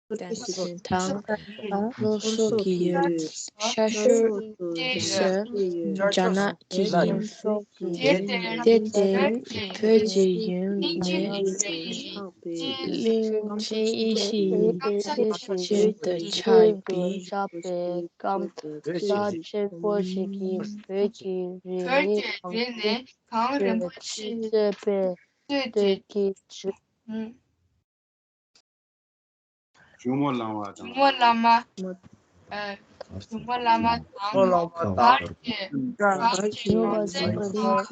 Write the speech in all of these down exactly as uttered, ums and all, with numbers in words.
བསྟན་འཛིན་དང་སློབ་གསོ་གི་ཡུལ་ཤར་ཕྱོགས་སུ་རྒྱ་ནག་གི་ཡིན། དེ་ལྟར་བོད་ཀྱི་ཡུལ་ནས་གླིང་ཆེན་ཡེ་ཤེས་ཡིན། ཆེས་ཆེར་དུ་ཆགས་པའི་ཆགས་པའི་སྐམ་ས་ཆེན་པོ་ཞིག་གི་བོད་ཀྱི་རིག་གནས་གངས་རིན་པོ་ཆེས་གཙོས་པའི་སྟོད་ཀྱི་ཆུ། ཇོ་མོ་གླང་མ་དང་། ཇོ་མོ་གླང་མ། ཨ། ཇོ་མོ་གླང་མ་དང་། བར་གྱི། བར་གྱི་རོང་བཙན་སོགས།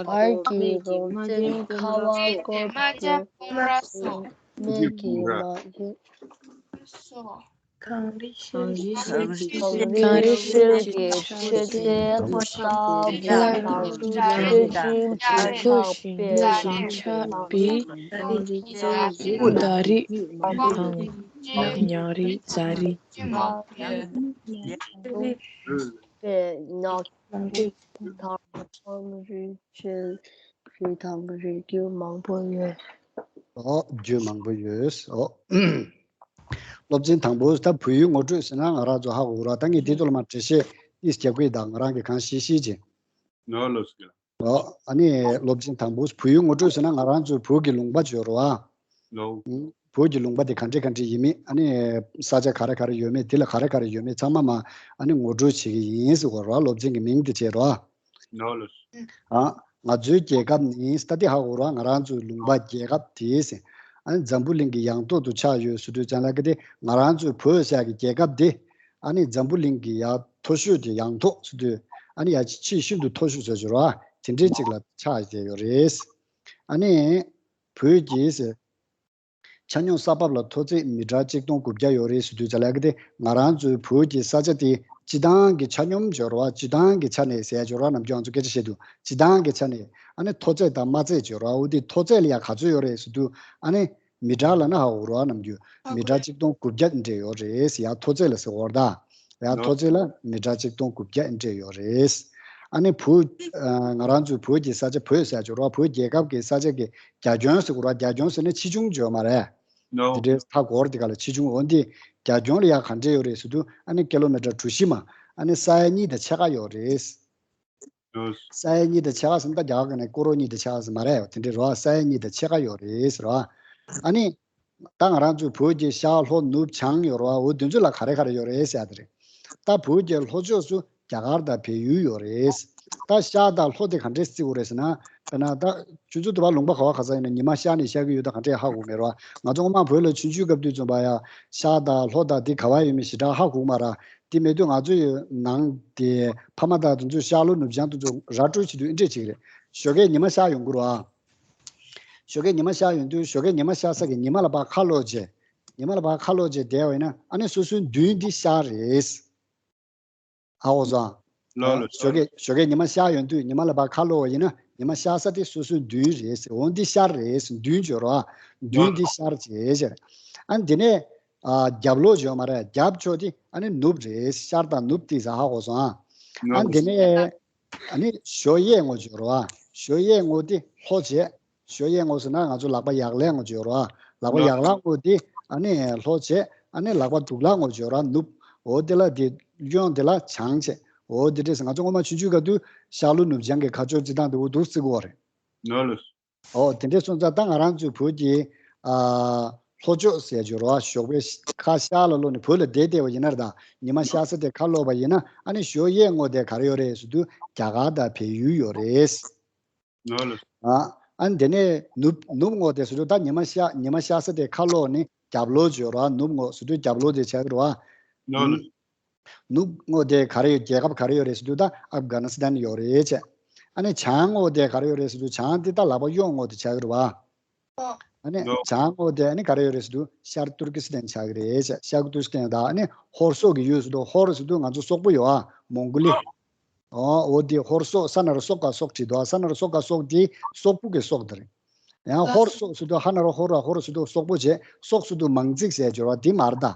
བར་གྱི་རོང་བཙན་ཁ་བ་སྐོར་དུ། རྨ་བྱ་ཀུང་ར་སོགས། སྨད་ཀྱི་མ་ཡུལ་སོགས། གངས་རི་ཤེལ་གྱི། གངས་རི་ཤེལ་གྱི་ཆུ་ཚན་ལྷ་དང་ཆོས་སྦྱིན་བུ་ལྷག་པས། ཟླ་རིས་དང་ཉང་རིས་ཛ་རིས། པས་ནགས་དང་ཁམས་རི་ཆེན་རི་དང་རི་རྒྱུད་མང་པོ་ཡོད། ཨོ། རྒྱུད་མང་པོ་ཡོད། ཨོ། སློབ་ཚན་དང་པོ་ད་བོད་ཡིག་ངོ་སྤྲོད་ཟེར་ན་ང་རང་ཚོ་ཧ་གོ་ར། ད་ངས་འདི་ཚོ་ལ་མ་འགྲེལ་བཤད་ཏིས་རྒྱབ་གི་ད་ང་རང་གི་གང་ཤེས་ཤེས་ཅན། ནོ་ལོ་སི་ལ། ཨོ། ཨ་ནི་སློབ་ཚན་དང་པོ་བོད་ཡིག་ངོ་སྤྲོད་ཟེར་ན་ང་རང་ཚོའི་བོད་ཀྱི་ལུང་པ་བརྗོད་རོགས་ཨ། ནོ། བོད་ཀྱི་ལུང་པ་དེ་ག་འདྲས་ག་འདྲས་ཡིན་མིན། ཨ་ནི་ས་ཆ་ག་རེ་ག་རེ་ཡོད་མེད། དེ་ལ་ག་རེ་ག་རེ་ཡོད་མེད་ཚང་མ་མ་ཨ་ནི་ངོ་སྤྲོད་བྱེད་ཀྱི་ཡིན་ཟེར་གོ་རོགས། སློབ་ཚན་གྱི་མིང་དེ་བྱེད་རོགས་ཨ། ནོ་ལོ། ཨ། ང་ཚོའི་རྒྱལ་ཁབ་ནི་ད་དེ་ཧ་གོ་རོགས། ང་རང་ཚོའི་ལུང་པ་རྒྱལ་ཁབ་དེ་ཟེར། ཨ་ནི་འཛམ་བུ་གླིང་གི་ཡང་ཐོག་ཏུ་ཆགས་ཡོད་ཟེར་དུས་ཙང་ལ་གི་དེ་ང་རང་ཚོའི་བོད་ཟེར་ཡག་གི་རྒྱལ་ཁབ་དེ་ཨ་ནི་འཛམ་བུ་གླིང་གི་ཡང་མཐོ་ཤོས་ཀྱི་ཡང་ཐོག་ཟེར་དུས་ཨ་ནི་ཡ་ཆེས་ཤིན་ཏུ་མཐོ་ཤོས་ཟེར་གྱི་རོགས་ཨ། དེ་འདྲའི་ཅིག་ལ་ཆགས་བསྡད་ཡོད་རེད། ཨ་ནི་བོད་ཀྱི་ཟེར། ཆ་སྙོམས་ས་བབ་ལ་མཐོ་ཚད་མི་ཊར་ཆིག་སྟོང་དགུ་བརྒྱ་ཡོད་རེད་ཟེར་དུས་ཙ་ལ་གི་དེ་ང་རང་ཚོའི་བོད་ཀྱི་ས་ཆ་དེ་སྤྱི་བཏང་གི་ཆ་སྙོམས་སྦྱོར་བ། སྤྱི་བཏང་གི་ཆ་ནས་ཟེར་སྦྱོར་བ་ནམ་རྒྱུན་ང་ཚོ་སྐད་ཆ་བཤད་དུས་སྤྱི་བཏང་གི་ཆ་ནས་ཨ་ནི་མཐོ་ཚད་དང་དམའ་ཚད་སྦྱོར་བ། འོ་དེ་མཐོ་ཚད་ལ་ཡ་ག་ཚོད་ཡོད་རེད་ཟེར་དུས་ཨ་ནི་མི་ཊར་ལ་ན་ཧ་འོ་རོ་ཨ་ནམ་རྒྱུན་མི་ཊར་ཆིག་སྟོང་དགུ་བརྒྱ་འདྲས་ཡོད་རེད་ཟེར། ཡ་མཐོ་ཚད་ལ་ཟེར་འོར་ད། ཡང་མཐོ་ཚད་ལ་མི་ཊར་ཆིག་སྟོང་དགུ་བརྒྱ་འདྲས་ཡོད་རེད། ཨ་ནི་བོད། ཨ། ང་རང་ཚོའི་བོད་ཀྱི་ས་ཆ། བོད་ཟེར་ཆོག་རོགས། བོད་རྒྱལ་ཁབ་ཀྱི་ས་ཆ་གི་རྒྱ་ཁྱོན་ཟེར་དགོས་རོགས། རྒྱ་ཁྱོན་ཟེར་ན་ཆེ་ཆུང་བརྗོད་མ་རེད། ནོ། དེ་འདྲའི་མཐའ་འཁོར་དེ་ག་ལ་ཆེ་ཆུང་། འོན་ཏེ་རྒྱ་ཁྱོན་ལ་ཡང་ག་འདྲས་ཡོད་རེད་ཟེར་དུས་ཨ་ནི་ཀི་ལོ་མི་ཊར་གྲུ་བཞི་མ། ཨ་ནི་ས་ཡ་གཉིས་དང་ཕྱེད་ཀ་ཡོད་རེད། ནོ། ས་ཡ་གཉིས་དང་ཕྱེད་ཀ་ཟེར་ན་ད་རྒྱ་གར་ག་ནས་ཀོ་རོ་གཉིས་དང་ཕྱེད་ཀ་ཟེར་མ་རེད། དེ་འདྲའི་རོ། ས་ཡ་གཉིས་དང་ཕྱེད་ཀ་ཡོད་རེད་ཟེར་བ། ཨ་ནི། ད་ང་རང་ཚོའི་བོད་ཀྱི་ཤར་ལྷོ་ནུབ་བྱང་ཡོད་རེད་བ། འོ་དེ་ཚོ་ལ་ག་རེ་ག་རེ་ཡོད་རེད་ཟེར་ཡ་དེ་རེད། ད་བོད་ཀྱི་ལྷོ་ཕྱོགས་སུ་རྒྱ་གར་དང་བལ་ཡུལ་ཡོད་རེད། ད་ཤར་དང་ལྷོ་དེ་ག་འདྲས་བརྩི་དགོས་རེད་ཟེར་ན། དཔེར་ན་ད་ཁྱོད་ཚོ་དེ་བ་ལུང་པ་ག་བ་ག་ས་ཡིན་ན་ཉི་མ་ཤར་ནས་ཤར་གྱི་ཡོད་ད་ག་འདྲས་ཧ་གོ་མེད་རེད་བ། ང་ཚོ་སྔོན་མ་བོད་ལ་ཆུང་ཆུང་སྐབས་དུས་ཙམ་པ་ཡ་ཤར་དང་ལྷོ་དང་དེ་ག་བ་ཡོད་མེད་ཞེ་དྲག་ཧ་གོ་མ་ར། དེ་མེད་དུས་ང་ཚོ་ཡི་ནང་དེ་ཕ་མ་དང་དེ་ཚོ་ཤར་ལྷོ་ནུབ་བྱང་དེ་ཚོ་ར་སྤྲོད་བྱེད་དུས་ཨེ་འདྲས་བྱེད་ཀྱི་རེད། ཞོགས་ཀས་ཉི་མ་ཤར་ཡོང་གི་རེད་བ། ཞོགས་ཀས་ཉི་མ་ཤར་ཡོང་དུས་ཞོགས་ཀས་ཉི་མ་ཤར་ས་གི་ཉི་མ་ལ་ཕར་ཁ་ལོག་བྱས། ཉི་མ་ལ་ཕར་ཁ་ལོག་བྱས་བསྡད་པ་ཡིན་ན་ཨ་ནི་སོ་སོའི་མདུན་འདི་ཤར་རེད། ཧ་གོ་སོང་། ལོ་ལོ། ཞོགས་ཀས་ཞོགས་ཀས་ཉི་མ་ཤར་ཡོང་དུས་ཉི་མ་ལ་ཕར་ཁ་ལོག་པ་ཡིན་ན་ཉི་མ་ཤར་ས་དེ་སོ་སོའི་མདུན་རེད་ཟེར། འོ་འདི་ཤར་རེད་ཟེར། མདུན་བརྗོད་རོགས། མདུན་འདི་ཤར་བྱས་ཟེར། ཨ་ནི་དེ་ནས་ཨ་རྒྱབ་ལོགས་བརྗོད་མ་རེད། རྒྱབ་ཕྱོགས་དེ་ཨ་ནི་ནུབ་རེད། ཤར་དང་ནུབ་དེ་ཟ་ཧ་གོ་སོང་ཨ། ཨ་ནི་དེ་ནས། ཨ་ནི་ཞོགས་གཡས་ངོ་བརྗོད་རོགས། ཞོགས་གཡས་ངོ་དེ་ལྷོ་བྱས། ཞོགས་གཡས་ངོ་ཟེར་ན་ང་ཚོ་ལག་པ་ཡག་ལག་ངོ་བརྗོད་རོགས། ལག་པ་ཡག་ལག་ངོ་དེ་ཨ་ནི་ལྷོ་བྱས། ཨ་ནི་ལག་པ་སྡུག་ལག་ངོ་བརྗོད་རོགས་ནུབ། འོ་དེ་ལ་དེ་གཡོན་དེ་ལ་བྱང་བྱས། འོ་དེ་འདྲས་ང་ཚོ་སྔོན་མ་ཆུང་ཆུང་སྐབས་དུས་ཤར་ལྷོ་ནུབ་བྱང་གི་ཁ་ཕྱོགས་བརྩི་སྟངས་དེ་འོ་འདུག་བརྩི་གི་ཡོད་རེད། ནོ་ལོ། ཨོ་དེ་འདྲའི་སོང་ཙང་ད་ང་རང་ཚོའི་བོད་ཀྱི་ཨ་ལྷོ་ཕྱོགས་ཟེར་རྒྱུ་རོ། ཞོགས་པའི་ཁ་ཤར་ལ་ལོག་ནས་བོད་ལ་བསྡད་བསྡད་པ་ཡིན་ན་ར། ད་ཉི་མ་ཤར་ས་དེ་ཁ་ལོག་པ་ཡིན་ན་ཨ་ནི་ཞོགས་གཡས་ངོ་དེ་ག་རེ་ཡོད་རེད་ཟེར་དུས་རྒྱ་གར་དང་བལ་ཡུལ་ཡོད་རེད། ནོ་ལོ། ཨ་ཨ་ནི་དེ་ནས་ནུབ་ནུབ་ངོ་དེ་ཟེར་དུས་ད་ཉི་མ་ཤར་ཉི་མ་ཤར་ས་དེ་ཁ་ལོག་ནས་རྒྱབ་ལོགས་བརྗོད་རོ། ནུབ་ངོ་ཟེར་དུས་རྒྱབ་ལོགས་དེ་ཆགས་ཀྱི་རེད་བ། ནོ་ལོ། ནུབ་ངོ་དེ་ག་རེ་ཡོད། རྒྱལ་ཁབ་ག་རེ་ཡོད་རེད་ཟེར་དུས་ད་ཨབ་གྷ་ནི་སི་ཐན་ཡོད་རེད་ཅེས། ཨ་ནི་བྱང་ངོ་དེ་ག་རེ་ཡོད་རེད་ཟེར་དུས་བྱང་དེ་ད་ལག་པ་གཡོན་ངོ་དེ་ཆགས་ཀྱི་རེད་བ། ཨ་ནི་ནོ། བྱང་ངོ་དེ་ཨ་ནི་ག་རེ་ཡོད་རེད་ཟེར་དུས་ཤར་ཏུར་ཀི་སི་ཐན་ཆགས་ཀྱི་རེད་ཅེས། ཤར་ཏུར་ཀི་སི་ཐན་དང་ཨ་ནི་ཧོར་སོག་གི་ཡུལ་ཟེར་དུས་ཧོར་ཟེར་དུས་ང་ཚོ་སོག་པོ་ཡོད་ཨ། མོང་གོ་ལི། ཨོ་འོ་དེ་ཧོར་སོག་ས་ན་རོ་སོག་ག་སོག་བྲིས་འདུག་ས་ན་རོ་སོག་ག་སོག་དེ་སོག་པོ་གི་སོག་དེ་རེད། ཡང་ཧོར་སོག་ཟེར་དུས་ཧ་ན་རོ་ཧོར་ར་ཧོར་ཟེར་དུས་སོག་པོ་བྱས། སོག་ཟེར་དུས་མང་ཚིག་ཟེར་སྦྱོར་བ་དེ་མ་རེད་ད།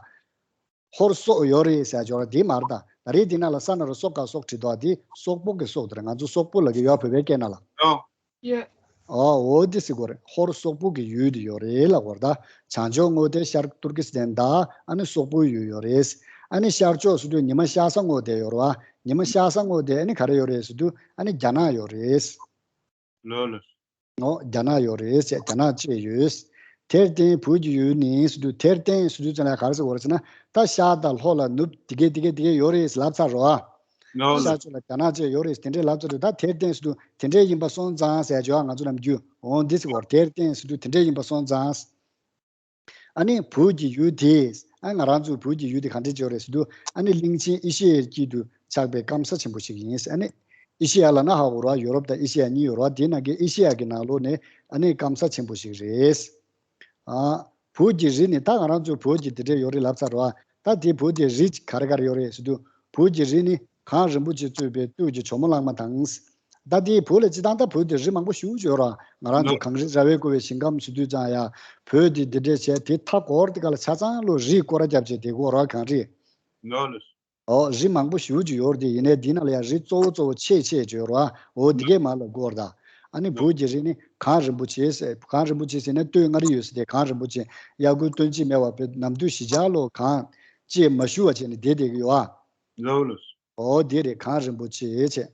ཧོར་སོག་ཡོད་རེད་ཟེར་སྦྱོར་བ་དེ་མ་རེད་ད། ད་རེས་དེ་ན་ལ་ས་ན་རོ་སོག་ག་སོག་བྲིས་འདུག་དེ་སོག་པོ་གི་སོག་དེ་རེད། ང་ཚོ་སོག་པོ་ལབ་ཀྱི་ཡོད་བོད་པའི་སྐད་ནང་ལ། ཡོད། ཨོ་འོ་དེ་ཟེར་གོ་རེད། ཧོར་སོག་པོ་གི་ཡུལ་དེ་ཡོད་རེད་ལབ་གོ་རེད་ད། བྱང་ཕྱོགས་ངོས་དེ་ཤར་ཏུར་ཀི་སི་ཐན་དང་ཨ་ནི་སོག་པོའི་ཡུལ་ཡོད་རེད། ཨ་ནི་ཤར་ཕྱོགས་སུ་དུས་ཉི་མ་ཤར་ས་ངོས་དེ་ཡོད་རེད་བ། ཉི་མ་ཤར་ས་ངོས་དེ་ཨ་ནི་ག་རེ་ཡོད་རེད་ཟེར་དུས་ཨ་ནི་རྒྱ་ནག་ཡོད་རེད། ལོ་ལོ། ཨོ་རྒྱ་ནག་ཡོད་རེད་ཟེར། རྒྱ་ནག་བཅས་ཡོད། དེར་བརྟེན་བོད་ཀྱི་ཡུལ་ནི་ཟེར་དུས་དེར་བརྟེན་ཟེར་དུས་ཙམ་ལ་ག་རེ་ཟེར་གོ་རེད་ཟེར་ན། ད་ཤར་དང་ལྷོ་ལ་ནུབ་དེ་གས་དེ་གས་དེ་གས་ཡོད་རེད་ལབ་ཚར་རོ། ལོ་ལོ། ཤར་ཕྱོགས་ལ་རྒྱ་ནག་བཅས་ཡོད་རེད་དེ་འདྲས་ལབ་ཚར་དུས། ད་དེར་བརྟེན་ཟེར་དུས་དེ་འདྲས་ཡིན་པ་སོང་ཙང་ཟེར་ཡ་བྱས་ཨ་ང་ཚོ་ནམ་རྒྱུན་འོང་འདི་ཟེར་གོ་རེད། དེར་བརྟེན་ཟེར་དུས་དེ་འདྲས་ཡིན་པ་སོང་ཙང་། ཨ་ནི་བོད་ཀྱི་ཡུལ་དེ། ཨ་ང་རང་ཚོའི་བོད་ཀྱི་ཡུལ་དེ་ག་འདྲས་ཅིག་ཡོད་རེད་ཟེར་དུས། ཨ་ནི་གླིང་ཆེན་ཨེ་ཤེ་ཡའི་དཀྱིལ་དུ་ཆགས་པའི་སྐམ་ས་ཆེན་པོ་ཞིག་ཡིན། ཨ་ནི་ཨེ་ཤེ་ཡ་ལབ་ན་ཧ་གོ་ར། ཡོ་རོབ་དང་ཨེ་ཤེ་ཡ་གཉིས་ཡོད་ར། དེའི་ནང་གི་ཨེ་ཤེ་ཡ་གི་ནང་ལོགས་ནས་ཨ་ནི་སྐམ་ས་ཆེན་པོ་ཞིག་རེད། ཨ་བོད་ཀྱི་རི་ནི། ད་ང་རང་ཚོའི་བོད་ཀྱི་དེ་འདྲས་ཡོད་རེད་ལབ་ཚར་ར། ད་དེ་བོད་དེ་རི་ག་རེ་ག་རེ་ཡོད་རེད་ཟེར་དུས། བོད་ཀྱི་རི་ནི་གངས་རིན་པོ་ཆེས་གཙོས་པའི་སྟོད་ཀྱི་ཇོ་མོ་གླང་མ་དང་། ད་ལྟའི་བོད་ལ་སྤྱི་བཏང་ད་བོད་དེ་རི་མང་པོ་ཞེ་པོ་ཅིག་ཡོད་ར། ང་རང་ཚོ་ནོ། གངས་རི་ར་བས་བསྐོར་བའི་ཞིང་ཁམས་ཟེར་དུས་ཙང་ཡ། བོད་དེ་འདི་འདྲས་བྱས་དེ་མཐའ་སྐོར་དེ་ག་ལ་ཆ་ཚང་ལོ་རིས་སྐོར་ར་རྒྱབ་བྱས་དེ་གོ་ར་གངས་རི། ནོ་ནོ། ཨོ་རི་མང་པོ་ཞེ་པོ་ཅིག་ཡོད་རེད་དེ། ཡིན་ནའི་འདི་ནང་ལ་ཡ་རི་གཙོ་བོ་གཙོ་བོ་ཆེ་ཆེ་ཅིག་ཡོད་ར། འོ་འདི་གས་མ་ལ་གོ་ར་ད། ཨ་ནི་ནོ། བོད་ཀྱི་རི་ནི་གངས་རིན་པོ་ཆེ་ཟེར། གངས་རིན་པོ་ཆེ་ཟེར་ན་སྟོད་མངའ་རིས་ཡོད་ས་དེ་གངས་རིན་པོ་ཆེ། གཡའ་ཁུལ་སྟོན་དཔྱིད་སྨད་བར་བོད་ནམ་དུས་བཞི་ཆར་ལོ་གངས་ཅེས་མ་ཞུ་བ་བྱས་ནས་བསྡད་བསྡད་ཀྱི་ཡོད་ཨ། ལོ་ལོ། ཨོ་དེ་རེད། གངས་རིན་པོ་ཆེ་བྱས།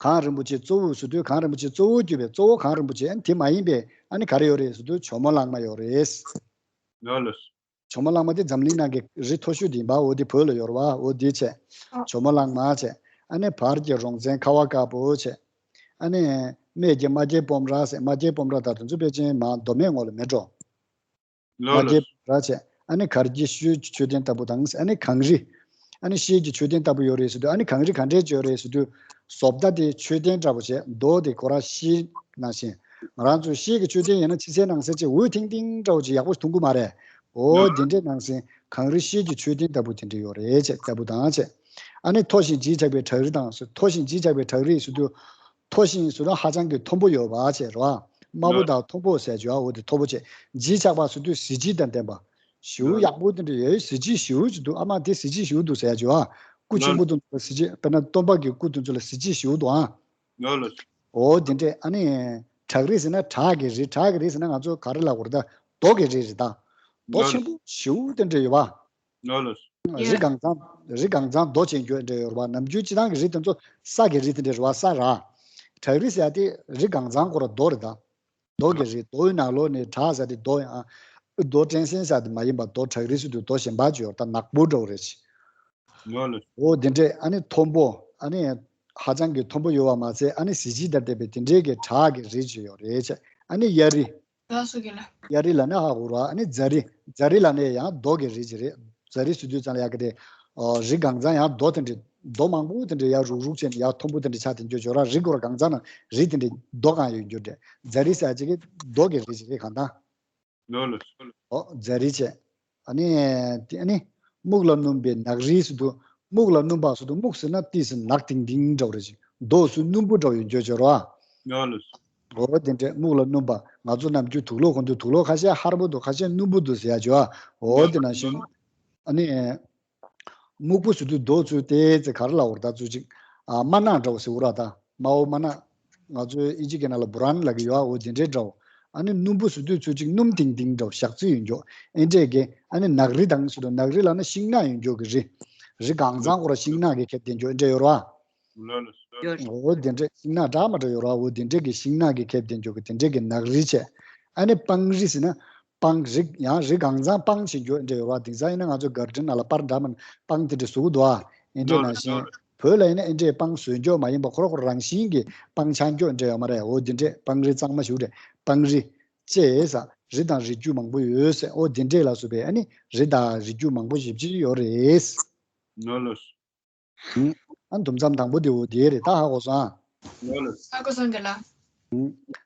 གངས་རིན་པོ་ཆེ་གཙོ་བོ་ཟེར་དུས་གངས་རིན་པོ་ཆེ་གཙོ་བོ་གྱུར་པའི་གཙོ་བོ་གངས་རིན་པོ་ཆེ། ཨ་ནི་དེ་མ་ཡིན་པའི་ཨ་ནི་ག་རེ་ཡོད་རེད་ཟེར་དུས་ཇོ་མོ་གླང་མ་ཡོད་རེད། ལོ་ལོ། ཇོ་མོ་གླང་མ་དེ་འཛམ་གླིང་ནང་གི་རི་མཐོ་ཤོས་དེ་ཡིན་པ། འོ་དེ་བོད་ལ་ཡོད་རེད་བ། འོ་དེ་བྱས། ཨ། ཇོ་མོ་གླང་མ་བྱས། ཨ་ནི་བར་གྱི་རོང་བཙན་ཁ་བ་དཀར་པོ་བྱས། ཨ་ནི་སྨད་ཀྱི་རྨ་རྒྱལ་སྤོམ་ར་ཟེར། རྨ་རྒྱལ་སྤོམ་ར་ད་དེ་ཚོ་ཕལ་ཆེར་མ་མདོ་སྨད་ངོས་ལ་མེད་འགྲོ། ལོ་མ་ལོ། རྒྱལ་ར་བྱས། ཨ་ནི་གར་གྱི་ཤེལ་གྱི་མཆོད་རྟེན་ལྟ་བུ་དང་། ཨ་ནི་གངས་རི། ཨ་ནི་ཤེལ་གྱི་མཆོད་རྟེན་ལྟ་བུ་ཡོད་རེད་ཟེར་དུས། ཨ་ནི་གངས་རི་ག་འདྲས་ཡོད་རེད་ཟེར་དུས། བཟོ་ལྟ་དེ་མཆོད་རྟེན་འདྲ་པོ་བྱས། རྡོ་དེ་ཁོ་ར་ཤེལ་ནང་བཞིན། ང་རང་ཚོ་ཤེལ་གྱི་མཆོད་རྟེན་ཡིན་ན་ཕྱི་གསལ་ནང་གསལ་བྱས་འོད་ཐིང་ཐིང་འདྲ་པོ་ཅིག་ཡག་པོ་མཐོང་གི་མ་རེད། འོ་དེ་འདྲས་ནང་བཞིན་གངས་རི་ཤེལ་གྱི་མཆོད་རྟེན་ལྟ་བུ་དེ་འདྲས་ཡོད་རེད་བྱས། ལྟ་བུ་དང་བྱས། ཨ་ནི་མཐོ་ཞིང་བརྗིད་ཆགས་པའི་བྲག་རི་དང་ཟེར། མཐོ་ཞིང་བརྗིད་ཆགས་པའི་བྲག་རི་ཟེར་དུས། མཐོ་ཞིང་ཟེར་དུས་ཧ་ཅང་གི་མཐོན་པོ་ཡོད་པ་བྱས་རེད་བ། དམའ་པོ་དང་མཐོན་པོ་ཟེར་བརྗོད་ཨ། འོ་དེ་མཐོ་པོ་བྱས། བརྗིད་ཆགས་པ་ཟེར་དུས་གཟི་བརྗིད་དང་ལྡན་པ། ཞེ་པོ་ཡག་པོ་དེ་འདྲ་ཡོད། གཟི་བརྗིད་ཞེ་པོ་ཅིག་འདུག་ཨ་མ་དེ་གཟི་བརྗིད་ཞེ་པོ་འདུག་ཟེར་བརྗོད་ཨ། སྐུ་ཆེན་པོ་དེ་ཚོ་ལ་གཟི་བརྗིད། དཔེར་ན་སྟོན་པ་གི་སྐུ་དེ་ཚོ་ལ་གཟི་བརྗིད་ཞེ་པོ་འདུག་ཨ། འོ་དེ་འདྲས། ཨ་ནི་བྲག་རི་ཟེར་ན་བྲག་གི་རི། བྲག་གི་རི་ཟེར་ན་ང་ཚོ་ག་རེ་ལབ་དགོས་རེད་ད། རྡོ་གི་རི་རེད་ད། རྡོ་ཆེན་པོ་ཞེ་པོ་དེ་འདྲ་ཡོད་པ། ནོ་ལོ། རི་གངས་རྫོང་། རི་གངས་རྫོང་རྡོ་ཅན་རྒྱུ་འདྲ་ཡོད་རེད་བ། ནམ་རྒྱུན་སྤྱི་བཏང་གི་རི་དེ་ཚོ་ས་གི་རི་དེ་འདྲ་རེད་བ། ས་ར། བྲག་རི་ཟེར་ཡ་དེ་རི་གངས་རྫོང་ཁོ་ར་རྡོ་རེད་ད། རྡོ་གི་རི། རྡོའི་ནང་ལོགས་ནས་བྲག་ཟེར་དེ་རྡོ་ཡང་། རྡོ་ཀྲན་སེན་ཟེར་དེ་མ་ཡིན་པ། རྡོ་བྲག་རི་ཟེར་དུས་རྡོ་གཞན་པ་ཅིག་ཡོད་རེད་ད། ནག་པོ་འདྲ་བོ་རེད་ཅིག་ནོ་ལོ། འོ་དེ་འདྲས། ཨ་ནི་མཐོན་པོ། ཨ་ནི་ཧ་ཅང་གི་མཐོན་པོ་ཡོད་པ་མ་ཟད། ཨ་ནི་གཟི་བརྗིད་དང་ལྡན་པའི་དེ་འདྲས་ཀྱི་བྲག་གི་རི་ཅིག་ཡོད་རེད་ཅེས། ཨ་ནི་གཡའ་རི། ལགས་སོ་རྒན་ལགས། གཡའ་རི་ལབ་ན་ཧ་གོ་ར། ཨ་ནི་རྫ་རི། རྫ་རི་ལབ་ནས་ཡང་རྡོ་གི་རི་ཅིག་རེད། རྫ་རི་ཟེར་དུས་ཙམ་ལ་ཡ་གི་དེ། ཨོ་རི་གངས་རྫོང་ཡང་རྡོ་དེ་འདྲས། རྡོ་མང་པོ་དེ་འདྲས་ཡར་རུག་རུག་བྱས་ནས་ཡར་མཐོན་པོ་དེ་འདྲས་ཆགས་དེ་འགྱོ་འགྱོ་ར། རི་སྐོར་གངས་རྫོང་ནང་རི་དེ་འདྲས་རྡོ་གང་ཡོད་འགྱོ་འདྲས། རྫ་རི་ཟེར་ཅིག་གི་རྡོ་གི་རི་ཅིག་རེད་གང་ལྟར། ནོ་ལོ། ཨོ་རྫ་རི་བྱས། ཨ་ནི་དེ་ཨ་ནི་སྨུག་ལ་སྣུམ་པའི་ནགས་རི་ཟེར་དུས། སྨུག་ལ་སྣུམ་པ་ཟེར་དུས་སྨུག་ཟེར་ན་ཏོག་ཙམ་ནག་ཏིང་ཏིང་འདྲ་བོ་རེད་ཅིག་རྡོ་ཚོ་སྣུམ་པོ་འདྲ་བོ་ཡོད་འགྱོ་འགྱོ་ར། ནོ་ལོ། འོ་དེ་འདྲས་སྨུག་ལ་སྣུམ་པ། ང་ཚོ་ནམ་རྒྱུན་དུག་ལོག་གོན་དུས་དུག་ལོག་ཁ་ཤས་ཧར་པོ་འདུག་ཁ་ཤས་སྣུམ་པོ་འདུག་ཟེར་ཡ་འགྱོ་ཨ། འོ་དེ་ནང་བཞིན། ཨ་ནི། སྨུག་པོ་ཟེར་དུས་རྡོ་ཚོ་དེ་ཚེ་ག་རེ་ལབ་དགོས་རེད་ད། ཚུལ་གཅིག་ཨ་དམར་ནག་འདྲ་བོ་ཟེར་དགོས་ར་ད། དམར་པོ་དམར་ནག་ང་ཚོའི་ཨིན་ཇི་སྐད་ནང་ལ་བྷ་རའུན་ལབ་ཀྱི་ཡོད་ཨ། འོ་དེ་འདྲས་འདྲ་བོ། ཨ་ནི་སྣུམ་པོ་ཟེར་དུས་ཚུལ་གཅིག་སྣུམ་ཏིང་ཏིང་འདྲ་བོ་ཞག་རྩི་ཡོད་འགྱོ། ཨེ་འདྲས་ཀྱི། ཨ་ནི་ནགས་རི་དང་ཟེར་དུས་ནགས་རི་ལབ་ན་ཤིང་ནགས་ཡོད་འགྱོ་གི་རི། རི་གངས་རྫོང་ཁོ་ར་ཤིང་ནགས་ཀྱིས་ཁེབས་བསྡད་འགྱོ། ཨེ་འདྲས་ཡོད་ར། ཡོད་རེད། འོ་དེ་འདྲས་ཤིང་ནགས་འདྲ་མ་འདྲ་ཡོད་ར། འོ་དེ་འདྲས་ཀྱི་ཤིང་ནགས་ཀྱིས་ཁེབས་བསྡད་འགྱོ་གི་དེ་འདྲས་ཀྱི་ནགས་རི་བྱས། ཨ་ནི་སྤང་རི་ཟེར་ན། སྤང་རི། ཡང་རི་གངས་རྫོང་སྤང་བྱེད་འགྱོ་ཨེ་འདྲས་ཡོད་ར། དེང་སང་ཡིན་ན་ང་ཚོ་གར་ཌེན་ནང་ལ་པར་འདྲ་མ་སྤང་དེ་འདྲས་བཟོ་གི་འདུག་ཨ། ཨེ་འདྲས་ནང་བཞིན། བོད་ལ་ཡིན་ན་ཨེ་འདྲས་སྤང་བཟོས་འགྱོ་མ་ཡིན་པ་ཁོ་ར་ཁོ་ར་རང་བཞིན་གྱི་སྤང་ཆགས་འགྱོ་ཨེ་འདྲས་ཡོད་མ་རེད། འོ་དེ་འདྲས་སྤང་རི་གཙང་མ་ཞིག་རེད། སྤང་རི། བཅས་ས་རི་དང་རི་རྒྱུད་མང་པོ་ཡོད་ཟེར། འོ་དེ་འདྲས་ལ་སོགས་པའི་ཨ་ནི་རི་དང་རི་རྒྱུད་མང་པོ་ཞེ་པོ་ཅིག་ཡོད་རེད། ནོ་ལོ། ཨ་དུམ་མཚམས་དང་པོ་དེ་འོ་དེ་རེད། ད་ཧ་གོ་སོང་ཨ། ཧ་གོ་སོང་རྒན་ལགས།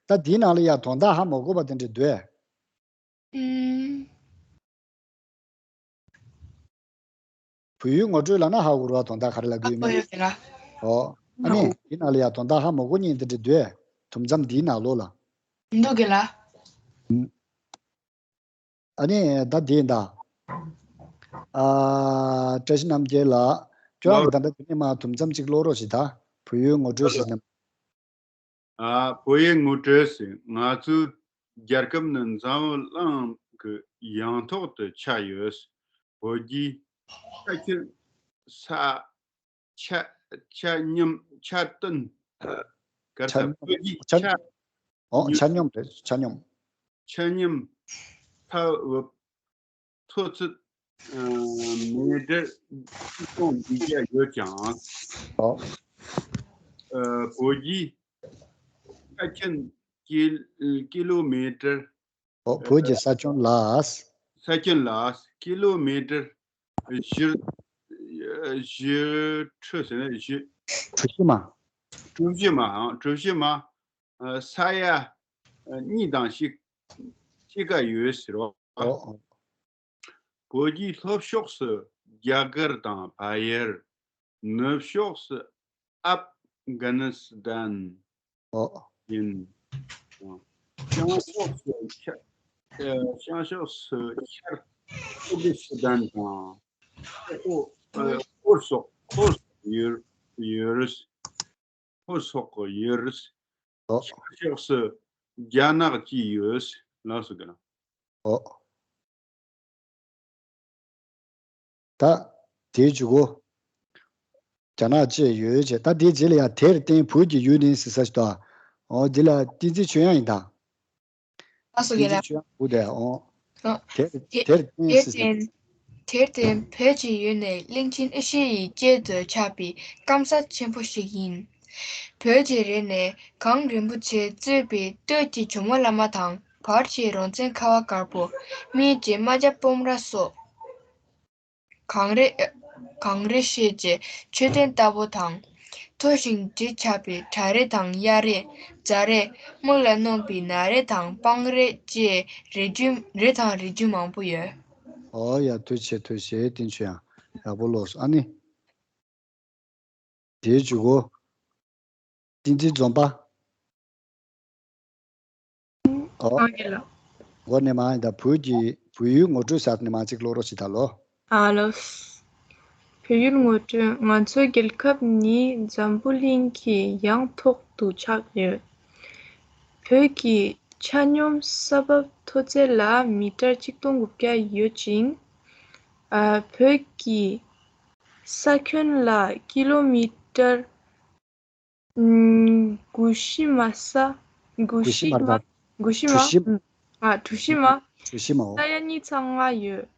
ད་དེའི་ནང་ལ་ཡ་དོན་དག་ཧ་མ་གོ་བ་དེ་འདྲ་འདུག་ཨེ། ཨུམ། བོད་ཡུལ་ངོ་སྤྲོད་ལབ་ན་ཧ་གོ་ར། དོན་དག་ག་རེ་ལབ་ཀྱི་ཡོད་མེད། ཨོ་ཨ་ནི་དེའི་ནང་ལ་ཡ་དོན་དག་ཧ་མ་གོ་མཁན་དེ་འདྲ་འདུག་ཨེ། དུམ་མཚམས་འདིའི་ནང་ལོགས་ལ། འདུག་རྒན་ལགས། ཨ་ནི་ད་དེ་ད། ཨ། བཀྲ་ཤིས་རྣམ་རྒྱལ་ལགས། ཁྱོད་རང་གི་ད་ལྟ་དེ་ནས་མ་དུམ་མཚམས་གཅིག་ཀློག་རོགས་བྱེད་ད། བོད་ཡུལ་ངོ་སྤྲོད་ཟེར་ན། ཨ། བོད་ཡིག་ངོ་སྤྲོད་ཟེར། ང་ཚོའི་རྒྱལ་ཁབ་ནི་འཛམ་བུ་གླིང་གི་ཡང་ཐོག་ཏུ་ཆགས་ཡོད། བོད་ཀྱི་ས་ཁྱོན་ས་ཆ་ཆ་མཉམ་ཆ་བདུན། ག་རེ་ཆ་ཟེར། བོད་ཀྱི་ཆ་ཆ་ཨོ་ཆ་མཉམ་རེད། ཆ་མཉམ། ཆ་མཉམ་ས་འོབ་མཐོ་ཚད་ཨ་མེ་ཊར་ཆིག་སྟོང་བརྒྱད་བརྒྱ་ཡོད་ཀྱང་། ཨོ། ཨ་བོད་ཀྱི་ས་ཁྱོན་ཀི་ཀི་ལོ་མི་ཊར། ཨོ། བོད་ཀྱི་ས་ཁྱོན་ལ། ས་ཁྱོན་ལ་ཀི་ལོ་མི་ཊར་བཞི་བཞི་ཁྲི་ཟེར་ན་བཞི། གྲུ་བཞི་མ། གྲུ་བཞི་མའམ་གྲུ་བཞི་མ། ཨ་ས་ཡ་ཨ་གཉིས་དང་ཕྱེད་ཕྱེད་ཀ་ཡོད་ཟེར་བ། ཨོ་ཨོ། བོད་ཀྱི་ལྷོ་ཕྱོགས་སུ་རྒྱ་གར་དང་བལ་ཡུལ། ནུབ་ཕྱོགས་སུ་ཨབ་གྷ་ནི་སི་ཐན། ཨོ། ཡིན། བྱང་ཕྱོགས་སུ་ཤར། ཨ་བྱང་ཕྱོགས་སུ་ཤར་ཏུར་ཀི་སི་ཐན་དང་། ཨོ། ཨ་ཧོར་སོག་ཧོར་སོག་ཡོད་ཡོད། ཧོར་སོག་ཡོད། ཨོ། ཤར་ཕྱོགས་སུ་རྒྱ་ནག་བཅས་ཡོད། ལགས་སོ། དེ་ན། ཨོ། ད་དེའི་མཇུག་གུ་རྒྱ་ནག་བཅས་ཡོད་ཅེས། ད་དེའི་རྗེས་ལ་ཡང་དེར་བརྟེན་བོད་ཀྱི་ཡུལ་ནི་ཟེར་ས་ཞིག་དང་། ཨོ། འདི་ལ་བསྟན་འཛིན་ཆོས་དབྱངས་ཡིན་ད། ལགས་སོ། བསྟན་རྒན་འཛིན་ལགས། ཆོས་དབྱངས་འུ་དེ། ཨོ། ཨོ། དེར་དེ་དེར་བརྟེན་དེར་ཟེར་ས་བརྟེན་དེར་བརྟེན་བོད་ཀྱི་ཡུལ་ནི་གླིང་ཆེན་ཨེ་ཤི་ཡའི་དཀྱིལ་དུ་ཆགས་པའི་སྐམ་ས་ཆེན་པོ་ཞིག་ཡིན། བོད་ཀྱི་རི་ནི་གངས་རིན་པོ་ཆེས་གཙོས་པའི་སྟོད་ཀྱི་ཇོ་མོ་གླང་མ་དང་བར་གྱི་རོང་བཙན་ཁ་བ་དཀར་པོ། སྨད་ཀྱི་རྨ་བྱ་སྤོམ་ར་སོགས། གངས་རི་གངས་རི་ཤེལ་གྱི་མཆོད་རྟེན་ལྟ་བུ་དང་། མཐོ་ཞིང་བརྗིད་ཆགས་པའི་བྲག་རི་དང་གཡའ་རི། རྫ་རི། སྨུག་ལ་སྣུམ་པའི་ནགས་རི་དང་སྤང་རི་བཅས་རི་རྒྱུད་རི་དང་རི་རྒྱུད་མང་པོ་ཡོད། ཨོ་ཡ། ཐུགས་རྗེ་ཆེ། ཐུགས་རྗེ་ཆེ། བསྟན་ཆོས་དབྱངས། ཡག་པོ་ཀློག་སོང་། ཨ་ནི། དེའི་མཇུག་གུ་བསྟན་འཛིན་འཛོམས་པ། ཨོ། ཨང་གི་ལ། འགོ་ནས་མ་ཡིན་ད། བོད་ཀྱི་བོད་ཡུལ་ངོ་སྤྲོད་ཟེར་ནས་མ་གཅིག་ཀློག་རོགས་བྱེད་ད་ལོ། ཨ་ལོ། བོད་ཡུལ་ངོ་སྤྲོད། ང་ཚོའི་རྒྱལ་ཁབ་ནི་འཛམ་བུ་གླིང་གི་ཡང་ཐོག་ཏུ་ཆགས་ཡོད། བོད་ཀྱི་ཆ་སྙོམས་ས་བབ་མཐོ་ཚད་ལ་མི་ཊར་ཆིག་སྟོང་དགུ་བརྒྱ་ཡོད་ཅིང་། ཨ་བོད་ཀྱི་ས་ཁྱོན་ལ་ཀི་ལོ་མི་ཊར་ཨུམ། གུ་ཤི་མ་ས། གུ་གུ་ཤི་ཤི་མ་མ་ར། གུ་ཤི་མ། གྲུ་ཤི། ཨ་གྲུ་ཤི་མ། གྲུ་ཤི་མའོ། ས་ཡ་གཉིས་ཚེག་ལྔ་ཡོད།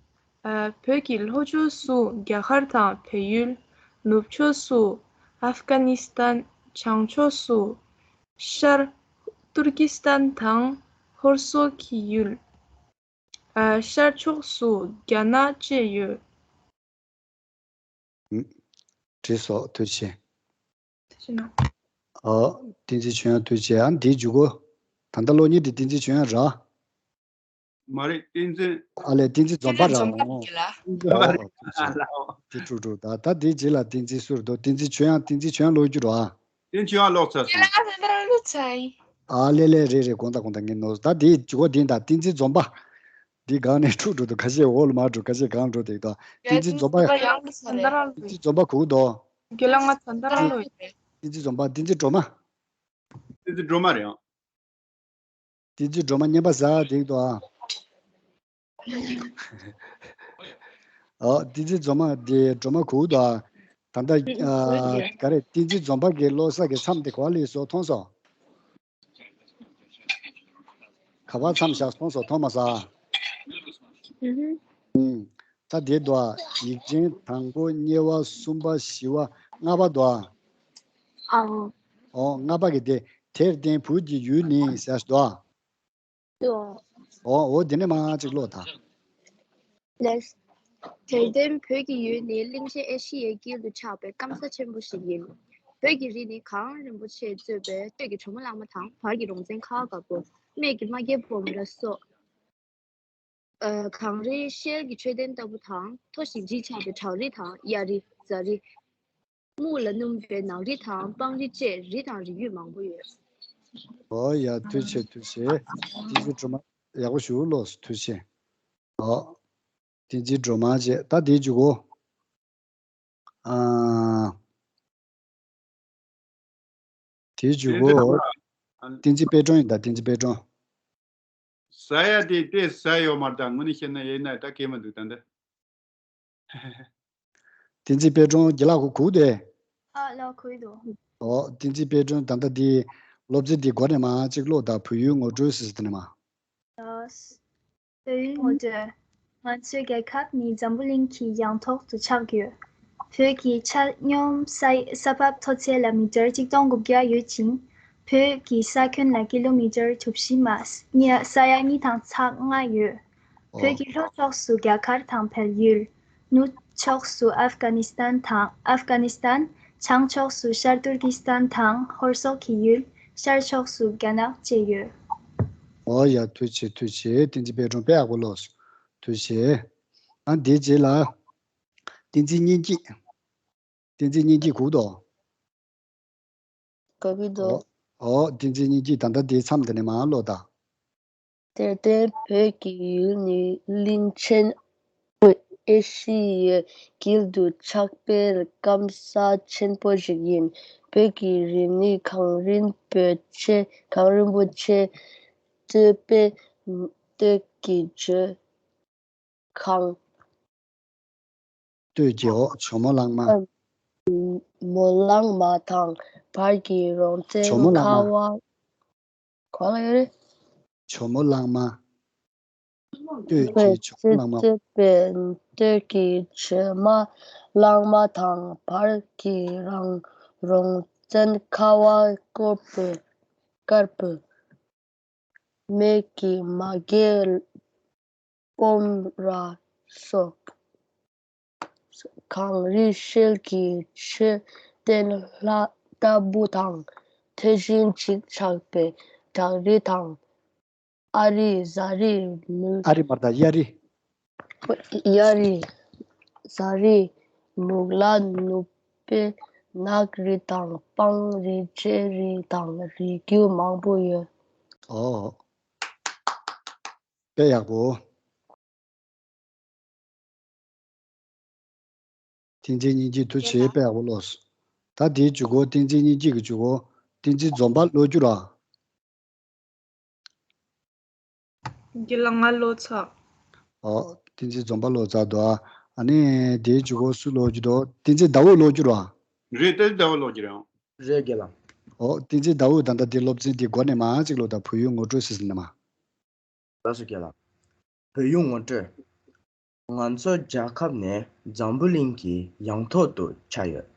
ཨ་བོད་ཀྱི་ལྷོ་ཕྱོགས་སུ་རྒྱ་གར་དང་བལ་ཡུལ། ནུབ་ཕྱོགས་སུ་ཨབ་གྷ་ནི་སི་ཐན། བྱང་ཕྱོགས་སུ་ཤར་ཏུར་ཀི་སི་ཐན་དང་ཧོར་སོག་གི་ཡུལ། ཨ་ཤར་ཕྱོགས་སུ་རྒྱ་ནག་བཅས་ཡོད། ཨུམ། བྲིས་སོ། ཐུགས་རྗེ་ཆེ། ཐུགས་རྗེ་གནང་། ཨོ། བསྟན་འཛིན་ཆོས་དབྱངས་ཐུགས་རྗེ་ཆེ། ཨ་ནི་དེའི་མཇུག་གུ། ད་ལྟ་ཀློག་མཁན་དེ་བསྟན་འཛིན་ཆོས་དབྱངས་རེད། མ་རེད། བསྟན་འཛིན། ཨ་ལས། བསྟན་འཛིན་འཛོམས་པ་རེད། འཛོམས་པ་རེད་ལ། འཛོམས་པ་རེད། ཨོ། ཨོ། ཐུགས་རྗེ་ཆེ། དེ་དཀྲུག་དཀྲུག་ད་ད་དེའི་རྗེས་ལ་བསྟན་འཛིན་སུ་རེད་འདུག་བསྟན་འཛིན་ཆོས་དབྱངས། བསྟན་འཛིན་ཆོས་དབྱངས་ཀློག་རྒྱུ་རེད་ཨ། བསྟན་འཛིན་ཆོས་དབྱངས་ཀློག་ཚར་སོང་། ཁྱེད་ལ་ང་ད་ལྟ་ཀློག་ཚར་ཡིན། ཨ་ལས་ལས། རེད་རེད། དགོངས་དག་དགོངས་དག་ངས་ནོར་སོང་། ད་དེའི་མཇུག་གུ་དེ་ད་བསྟན་འཛིན་འཛོམས་པ། འདི་སྒང་ནས་འཁྲུག་འགྲོ་འདུག་ཁ་ཤས་འོག་ལ་མར་འགྲོ། ཁ་ཤས་སྒང་འགྲོ་དེ་དང་། བསྟན་འཛིན་འཛོམས་པ། ཡང་ལ་ས་རེད། བསྟན་འཛིན་འཛོམས་པ་གུག་དོ། རྒན་ལགས་ང་ད་ལྟ་རང་ལོ་ཡིན། བསྟན་འཛིན་འཛོམས་པ། བསྟན་འཛིན་སྒྲོལ་མ། བསྟན་འཛིན་སྒྲོལ་མ་རེད་ཨང་། བསྟན་འཛིན་སྒྲོལ་མ་བསྙེན་པ་ཟ་དེ་དོ་ཨ། ཨོ། བསྟན་འཛིན་འཛོམས་པ་དེ་སྒྲོལ་མ་གུག་དོ་ཨ། ད་ལྟ་ཨ་ག་རེ། བསྟན་འཛིན་འཛོམས་པ་གི་ཀློག་ས་གི་མཚམས་དེ་ག་པར་སླེབས་སོང་། མཐོང་སོང་། ག་པར་མཚམས་བཞག་སོང་སོ། མཐོང་མ་སོང་། ཨུ་ཧུམ། ཨུམ། ད་དེ་དོ། ཡིག་ཆེན་དང་པོ། གཉིས་པ། གསུམ་པ། བཞི་པ། ལྔ་པ་དོ། ཨོ། ཨོ། ལྔ་པ་གི་དེ། དེར་བརྟེན་བོད་ཀྱི་ཡུལ་ནི་ཟེར་དོ། དོ། ཨོ། འོ་དེ་ནས་མར་ཅིག་ཀློག་དང་། ལགས། དེར་བརྟེན་བོད་ཀྱི་ཡུལ་ནི་གླིང་ཆེན་ཨེ་ཤི་ཡའི་དཀྱིལ་དུ་ཆགས་པའི་སྐམ་ས་ཆེན་པོ་ཞིག་ཡིན། བོད་ཀྱི་རི་ནི་གངས་རིན་པོ་ཆེས་གཙོས་པའི་སྟོད་ཀྱི་གྲོ་མོ་གླང་མ་དང་བར་གྱི་རོང་བཙན་ཁ་བ་དཀར་པོ། སྨད་ཀྱི་རྨ་རྒྱལ་སྤོམ་ར་སོགས། ཨ་གངས་རི་ཤེལ་གྱི་མཆོད་རྟེན་ལྟ་བུ་དང་མཐོ་ཞིང་བརྗིད་ཆགས་པའི་བྲག་རི་དང་གཡའ་རི། རྫ་རི། སྨུག་ལ་སྣུམ་པའི་ནགས་རི་དང་སྤང་རི་བཅས་རི་དང་རི་རྒྱུད་མང་པོ་ཡོད། ཨོ་ཡ། ཐུགས་རྗེ་ཆེ། ཐུགས་རྗེ་ཆེ། བསྟན་འཛིན་སྒྲོལ་མ་ཡག་པོ་ཞེ་པོ་ཀློག་སོང་། ཐུགས་རྗེ་ཆེ། ཨོ། བསྟན་འཛིན་སྒྲོལ་མ་བཅས། ད་དེའི་མཇུག་གུ། ཨ། དེའི་མཇུག་གུ། བསྟན་འཛིན་དཔལ་སྒྲོན་ཡིན་ད། བསྟན་འཛིན་དཔལ་སྒྲོན། ཟ་ཡ་དེ་དེ་ཟ་ཡོད་མ་རེད་ད། དངོས་གནས་བཤད་ན་ཡིན་ན་ད་གལ་མི་འདུག་ད་འདི། བསྟན་འཛིན་དཔལ་སྒྲོན་རྒན་ལགས་ཁོ་གུག་དེ། ཨ་ལགས་གུག་འདུག་ཨོ་བསྟན་འཛིན་དཔལ་སྒྲོན་ད་ལྟ་དེ་སློབ་ཚན་དེ་འགོ་ནས་མར་གཅིག་ཀློག་ད། བོད་ཡུལ་ངོ་སྤྲོད་ཟེར་ཟེར་དེ་ནས་མར། ལགས། བོད་ཡུལ་ངོ་སྤྲོད། ང་ཚོའི་རྒྱལ་ཁབ་ནི་འཛམ་བུ་གླིང་གི་ཡང་ཐོག་ཏུ་ཆགས་ཡོད། བོད་ཀྱི་ཆ་སྙོམས་ས་ས་བབ་མཐོ་ཚད་ལ་མི་ཊར་གཅིག་སྟོང་དགུ་བརྒྱ་ཡོད་ཅིང་། བོད་ཀྱི་ས་ཁྱོན་ལ་ཀི་ལོ་མི་ཊར་གྲུ་བཞི་མ་ས་ཡ་གཉིས་དང་ཚེག་ལྔ་ཡོད། བོད་ཀྱི་ལྷོ་ཕྱོགས་སུ་རྒྱ་གར་དང་བལ་ཡུལ། ནུབ་ཕྱོགས་སུ་ཨབ་གྷ་ནི་སི་ཐན་དང་ཨབ་གྷ་ནི་སི་ཐན། བྱང་ཕྱོགས་སུ་ཤར་ཏུར་ཀི་སི་ཐན་དང་ཧོར་སོག་གི་ཡུལ། ཤར་ཕྱོགས་སུ་རྒྱ་ནག་བཅས་ཡོད། ཨོ་ཡ་ཐུགས་རྗེ་ཆེ་ཐུགས་རྗེ་ཆེ། བསྟན་འཛིན་དཔལ་སྒྲོན་དཔེ་ཡག་པོ་ཀློག་སོང་། ཐུགས་རྗེ་ཆེ། ཨ་འདིའི་རྗེས་ལ། བསྟན་འཛིན་སྙིང་སྐྱིད། བསྟན་འཛིན་སྙིང་སྐྱིད་གུག་དོ། ག་གི་དོ། ཨོ་ཨོ་བསྟན་འཛིན་སྙིང་སྐྱིད་ད་ལྟ་དེའི་མཚམས་དེ་ནས་མར་ཀློག་ད། དེར་བརྟེན་བོད་ཀྱི་ཡུལ་ནི་གླིང་ཆེན་ཨེ་ཤི་ཡའི་དཀྱིལ་དུ་ཆགས་པས། སྐམ་ས་ཆེན་པོ་ཞིག་ཡིན། བོད་ཀྱི་རི་ནི་གངས་རིན་པོ་ཆེ་གངས་རིན་པོ་ཆེ་སྟོད་པའི་སྟོད་ཀྱི་ཇོ་ཁང་། སྟོད་ཀྱི་ཨོ་ཇོ་མོ་གླང་མ། མོ་གླང་མ་དང་བར་གྱི་རོང་བཙན་ཇོ་མོ་གླང་ཁ་མ། བ། ག་ལ་ཡོད་རེད། ཇོ་མོ་གླང་མ། སྟོད་ཀྱི་ཇོ་མོ་གླང་མ། སྟོད་པའི་སྟོད་ཀྱི་ཇོ་མོ་གླང་མ་དང་བར་གྱི་རང་རོང་བཙན་ཁ་བ་དཀར་པོ་དཀར་པོ། སྨད་ཀྱི་མ་གེ་སྤོམ་ར་སོགས། གངས་རི་ཤེལ་གྱི་མཆོད་རྟེན་ལྟ་བུ་དང་ཐོད་བཞིན་ཅིག་ཆགས་པའི་བྲག་རི་དང་། ཨ་རི་ཟ་རི་མུ། ཨ་རི་མར་ད་གཡའ་རི། གཡའ་རི་ཟ་རི་མུག་ལ་ནུབ་པའི་ནགས་རི་དང་སྤང་རི་ལྕགས་རི་དང་རི་རྒྱུད་མང་པོ་ཡོད། ཨོ། དཔེ་ཡག་པོ། བསྟན་འཛིན་སྙིང་སྐྱིད་ཐུགས་རྗེ་ཆེ་དཔེ་ཡག་པོ་ཀློག་སོང་། ད་དེའི་མཇུག་གོ་བསྟན་འཛིན་སྙིང་སྐྱིད་ཀྱི་མཇུག་གོ་བསྟན་འཛིན་འཛོམས་པ་ཀློག་རྒྱུ་ར། རྒན་ལགས་ང་ཀློག་ཚར། ཨོ། བསྟན་འཛིན་འཛོམས་པ་ཀློག་ཚར་འདུག་ཨ། ཨ་ནི་དེའི་མཇུག་གོ་སུ་ཀློག་རྒྱུ་འདུག་བསྟན་འཛིན་ཟླ་འོད་ཀློག་རྒྱུ་ར། རེད། བསྟན་འཛིན་ཟླ་འོད་ཀློག་རྒྱུ་རེད་ཨང་། རེད་རྒན་ལགས། ཨོ། བསྟན་འཛིན་ཟླ་འོད་ད་ལྟ་དེ་སློབ་ཚན་དེ་འགོ་ནས་མར་གཅིག་ཀློག་ད། བོད་ཡུལ་ངོ་སྤྲོད་ཟེར་ཟིན་ནས་མར། ལགས་སོ་རྒན་ལགས། བོད་ཡུལ་ངོ་སྤྲོད། ང་ཚོ་རྒྱལ་ཁབ་ནི་འཛམ་བུ་གླིང་གི་ཡང་ཐོག་ཏུ་ཆགས་ཡོད།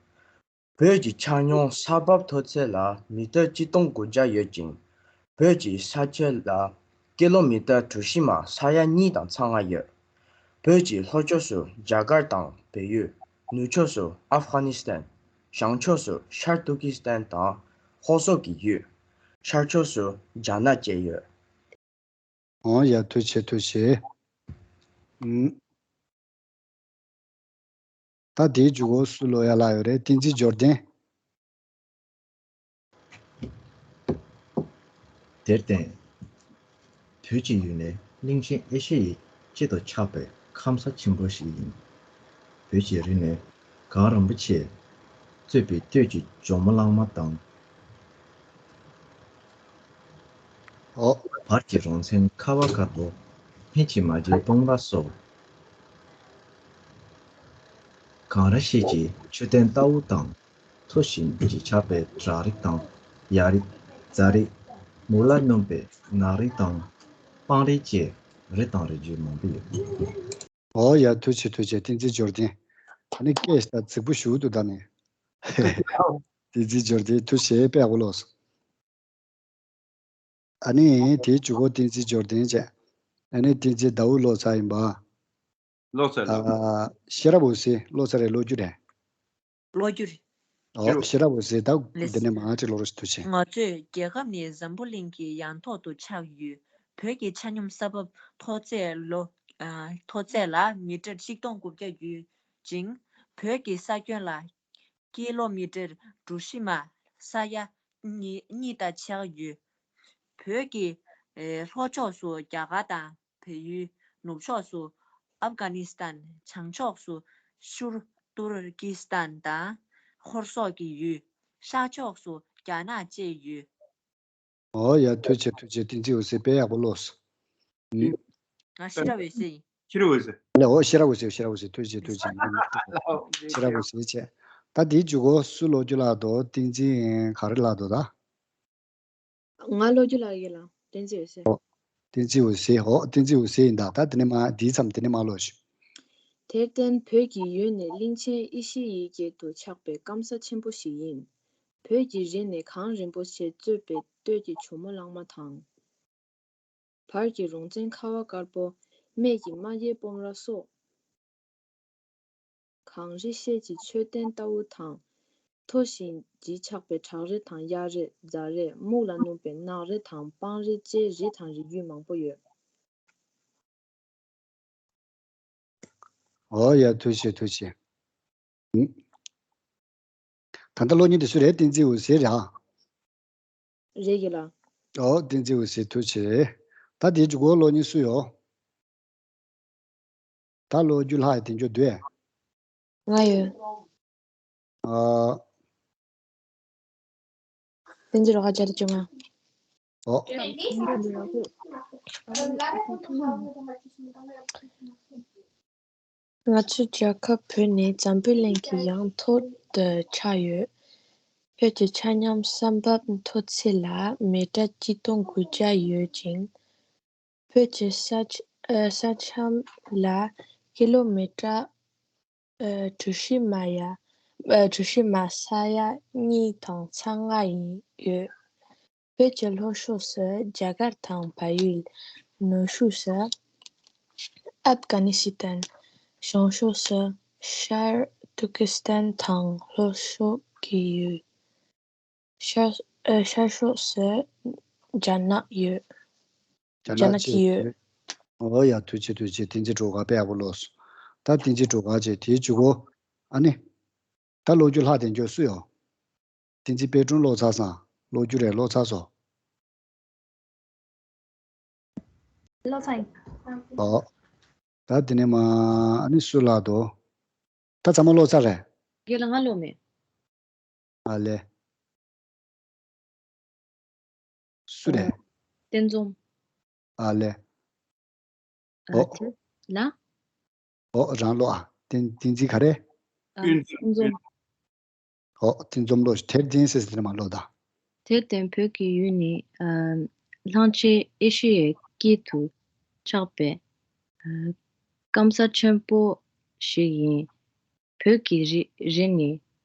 བོད་ཀྱི་ཆ་སྙོམས་ས་བབ་མཐོ་ཚད་ལ་མི་ཊར་གཅིག་སྟོང་དགུ་བརྒྱ་ཡོད་ཅིང་། བོད་ཀྱི་ས་ཁྱོན་ལ་ཀི་ལོ་མི་ཊར་གྲུ་བཞི་མ་ས་ཡ་གཉིས་དང་ཚེག་ལྔ་ཡོད། བོད་ཀྱི་ལྷོ་ཕྱོགས་སུ་རྒྱ་གར་དང་བལ་ཡུལ། ནུབ་ཕྱོགས་སུ་ཨབ་གྷ་ནི་སི་ཐན། བྱང་ཕྱོགས་སུ་ཤར་ཏུར་ཀི་སི་ཐན་དང་ཧོར་སོག་གི་ཡུལ། ཤར་ཕྱོགས་སུ་རྒྱ་ནག་བཅས་ཡོད། འོ་ཡ་ཐུགས་རྗེ་ཆེ་ཐུགས་རྗེ་ཆེ། ཨུམ། ད་དེའི་མཇུག་གོ་སུ་ཀློག་ཡ་ལ་ཡོད་རེད། བསྟན་འཛིན་འབྱོར་ལྡན། དེར་བརྟེན། བོད་ཀྱི་ཡུལ་ནི་གླིང་ཆེན་ཨེ་ཤེ་ཡའི་དཀྱིལ་དུ་ཆགས་པའི་ཁམས་ཆེན་པོ་ཞིག་ཡིན། བོད་ཀྱི་རི་ནི་གངས་རིན་པོ་ཆེས་གཙོས་པའི་སྟོད་ཀྱི་ཇོ་མོ་གླང་མ་དང་། ཨོ། བར་གྱི་རོང་ཆེན་ཁ་བ་དཀར་པོ། སྨད་ཀྱི་མ་གེ་སྤོམ་ར་སོགས། གངས་རི་ཤེལ་གྱི་མཆོད་རྟེན་ལྟ་བུ་དང་། མཐོ་ཞིང་ཆེ་ཆགས་པའི་བྲག་རི་དང་། གཡའ་རི། རྫ་རི། མུ་ལ་སྣུམ་པའི་ནགས་རི་དང་། སྤང་རི་བཅས་རི་དང་རི་རྒྱུད་མང་པོ་ཡོད། ཨོ་ཡ་ཐུགས་རྗེ་ཆེ་ཐུགས་རྗེ་ཆེ། བསྟན་འཛིན་འབྱོར་ལྡན། ད་ནི་སྐད་ཞིག་ད་རྫིག་པོ་ཞུ་འདུག་ད་ནི། བསྟན་འཛིན་འབྱོར་ལྡན་ཐུགས་རྗེ་ཆེ་དཔེ་ཡག་པོ་ཀློག་སོང་། ཨ་ནི་དེའི་མཇུག་གོ་བསྟན་འཛིན་འབྱོར་ལྡན་བྱས། ཨ་ནི་བསྟན་འཛིན་ཟླ་འོད་ཀློག་ཚར་ཡིན་པ། ཀློག་ཚར་ལ། ཨ། ཤེས་རབ་འོད་ཟེར་ཀློག་ཚར་རེད། ཀློག་རྒྱུ་རེད། ཀློག་རྒྱུ་རེད། ཨོ་ཤེས་རབ་འོད་ཟེར་ད་ལེས། འདི་ནས་མར་ཅིག་ཀློག་རོགས་ཞེས་ཐུགས་ཆེ། ང་ཚོས་རྒྱལ་ཁབ་ནི་འཛམ་བུ་གླིང་གི་ཡང་ཐོག་ཏུ་ཆགས་ཡོད། བོད་ཀྱི་ཆ་སྙོམས་ས་བབ་མཐོ་ཚད་ལོ། ཨ། མཐོ་ཚད་ལ་མི་ཊར་གཅིག་སྟོང་དགུ་བརྒྱ་ཡོད་ཅིང་། བོད་ཀྱི་ས་ཁྱོན་ལ་ཀི་ལོ་མི་ཊར་གྲུ་བཞི་མ་ས་ཡ་གཉིས་གཉིས་དང་ཕྱེད་ཀ་ཡོད། བོད་ཀྱི་ཨེ་ལྷོ་ཕྱོགས་སུ་རྒྱ་གར་དང་བལ་ཡུལ། ནུབ་ཕྱོགས་སུ་ཨབ་གྷ་ནི་སི་ཐན། བྱང་ཕྱོགས་སུ་ཤུར་ཏུར་ཀི་སི་ཐན་དང་ཧོར་སོག་གི་ཡུལ། ཤར་ཕྱོགས་སུ་རྒྱ་ནག་བཅས་ཡོད། ཨོ་ཡ། ཐུགས་རྗེ་ཆེ། ཐུགས་རྗེ་ཆེ། བསྟན་འཛིན་འོད་ཟེར་དཔེ་ཡག་པོ་ཀློག་སོང་། ཨུམ། ང་ཤེས་རབ་འོད་ཟེར་ཡིན། ཤེས་རབ་འོད་ཟེར། ལགས། ཨོ་ཤེས་རབ་འོད་ཟེར། ཤེས་རབ་འོད་ཟེར། ཐུགས་རྗེ་ཆེ། ཐུགས་རྗེ་ཆེ། ལགས། ཤེས་རབ་འོད་ཟེར་བྱས། ད་དེའི་མཇུག་གོ་སུ་ཀློག་རྒྱུ་ལབ་འདུག་བསྟན་འཛིན་ག་རེ་ལབ་འདུག་ད། ང་ཀློག་རྒྱུ་ལབ་ཀྱི་ལགས། བསྟན་འཛིན་འོད་ཟེར། ཨོ། བསྟན་འཛིན་འོད་ཟེར། ཨོ་བསྟན་འཛིན་འོད་ཟེར་ཡིན་ད། ད་དེ་ནས་མར་འདིའི་མཚམས་དེ་ནས་མར་ཀློག་ཞུ། དེར་བརྟེན་བོད་ཀྱི་ཡུལ་ནི་གླིང་ཆེན་ཨེ་ཤི་ཡའི་རྒྱལ་དུ་ཆགས་པའི་སྐམ་ས་ཆེན་པོ་ཞིག་ཡིན། བོད་ཀྱི་རི་ནི་གངས་རིན་པོ་ཆེས་གཙོས་པའི་སྟོད་ཀྱི་ཇོ་མོ་གླང་མ་དང་། བར་གྱི་རོང་བཙན་ཁ་བ་དཀར་པོ། སྨད་ཀྱི་རྨ་རྒྱལ་སྤོམ་ར་སོགས། གངས་རི་ཤེལ་གྱི་མཆོད་རྟེན་ལྟ་བུ་དང་། མཐོ་ཞིང་བརྗིད་ཆགས་པའི་བྲག་རི་དང་གཡའ་རི། རྫ་རི། སྨུག་ལ་སྣུམ་པའི་ནགས་རི་དང་སྤང་རི་བཅས་རི་དང་རི་རྒྱུད་མང་པོ་ཡོད། ཨོ་ཡ། ཐུགས་རྗེ་ཆེ། ཐུགས་རྗེ་ཆེ། ཨུམ། ད་ལྟ་ཀློག་མཁན་དེ་སུ་རེད། བསྟན་འཛིན་འོད་ཟེར་རེད་ཨ། རེད་ཀྱི་ལགས། ཨོ་བསྟན་འཛིན་འོད་ཟེར་ཐུགས་རྗེ་ཆེ། ད་དེའི་མཇུག་གོ་ཀློག་མཁན་སུ་ཡོད། ད་ཀློག་རྒྱུ་ལྷག་ཡ་དེ་འཇོག་འདུག་ཨེ། ང་ཡོད། ཨ། བསྟན་འཛིན་རོགས་ཁ་བརྒྱ་དང་བཅོ་ལྔ། ཨོ། ང་ཚོའི་རྒྱལ་ཁབ་བོད་ནི་འཛམ་བུ་གླིང་གི་ཡང་ཐོག་ཏུ་ཆགས་ཡོད། བོད་ཀྱི་ཆ་སྙོམས་ས་བབ་མཐོ་ཚད་ལ་མི་ཊར་གཅིག་སྟོང་དགུ་བརྒྱ་ཡོད་ཅིང་། བོད་ཀྱི་ས་ཆ་ཨ་ས་ཁྱམས་ལ་ཀི་ལོ་མི་ཊར་ཨ་གྲུ་བཞི་མ་ཡ་ཨ་གྲུ་བཞི་མ་ས་ཡ་གཉིས་དང་ཚེག་ལྔ་ཡིན་ཡོད། བོད་ཀྱི་ལྷོ་ཕྱོགས་སུ་རྒྱ་གར་དང་བལ་ཡུལ། ནུབ་ཕྱོགས་སུ་ཨབ་གྷ་ནི་སི་ཐན། བྱང་ཕྱོགས་སུ་ཤར་ཏུར་ཀི་སི་ཐན་དང་ལྷོ་ཕྱོགས་ཀྱི་ཡུལ། ཤར་ཨ་ཤར་ཕྱོགས་སུ་རྒྱ་ནག་ཡོད། རྒྱ་རྒྱ་ནག་ནག་བཅས་ཡོད། ཡོད། ཨོ་ཡ། ཐུགས་རྗེ་ཆེ། ཐུགས་རྗེ་ཆེ། བསྟན་འཛིན་སྒྲོལ་དཀར་དཔེ་ཡག་པོ་ཀློག་སོང་། ད་བསྟན་འཛིན་སྒྲོལ་དཀར་བྱས། དེའི་མཇུག་གོ་ཨ་ནི། ད་ཀློག་རྒྱུ་ལྷག་དེ་འཇོག་སུ་ཡོད། བསྟན་འཛིན་དཔལ་སྒྲོན་ཀློག་ཚར་སོང་། ཀློག་རྒྱུ་རེད། ཀློག་ཚར་སོང་། ཀློག་ཚར་ཡིན། ཨོ། ད་དེ་ནས་མར་ཨ་ནི་སུ་ལབ་འདུག་ད་ཚང་མ་ཀློག་ཚར་རེད། རྒན་ལགས་ང་ཀློག་མེད། ཨ་ལེ། སུ་རེད། ཨ། བསྟན་འཛོམས། ཨ་ལེ། ཨ། ཨོ། དེ་ལ། ཨོ་རང་ཀློག་ཨ། བསྟན་བསྟན་འཛིན་ག་རེ། ཨ། བསྟན་འཛོམས། ཨོ་བསྟན་འཛོམས་ཀློག་ཤོག་དེར་བརྟེན་ཟེར་ཟེར་མ་ཀློག་ད། དེར་བརྟེན་བོད་ཀྱི་ཡུལ་ནི་ཨ་གླིང་ཆེན་ཨེ་ཤེ་ཡའི་དཀྱིལ་དུ་ཆགས་པའི་ཨ་སྐམ་ས་ཆེན་པོ་ཞིག་ཡིན། བོད་ཀྱི་རི་རི་ནི་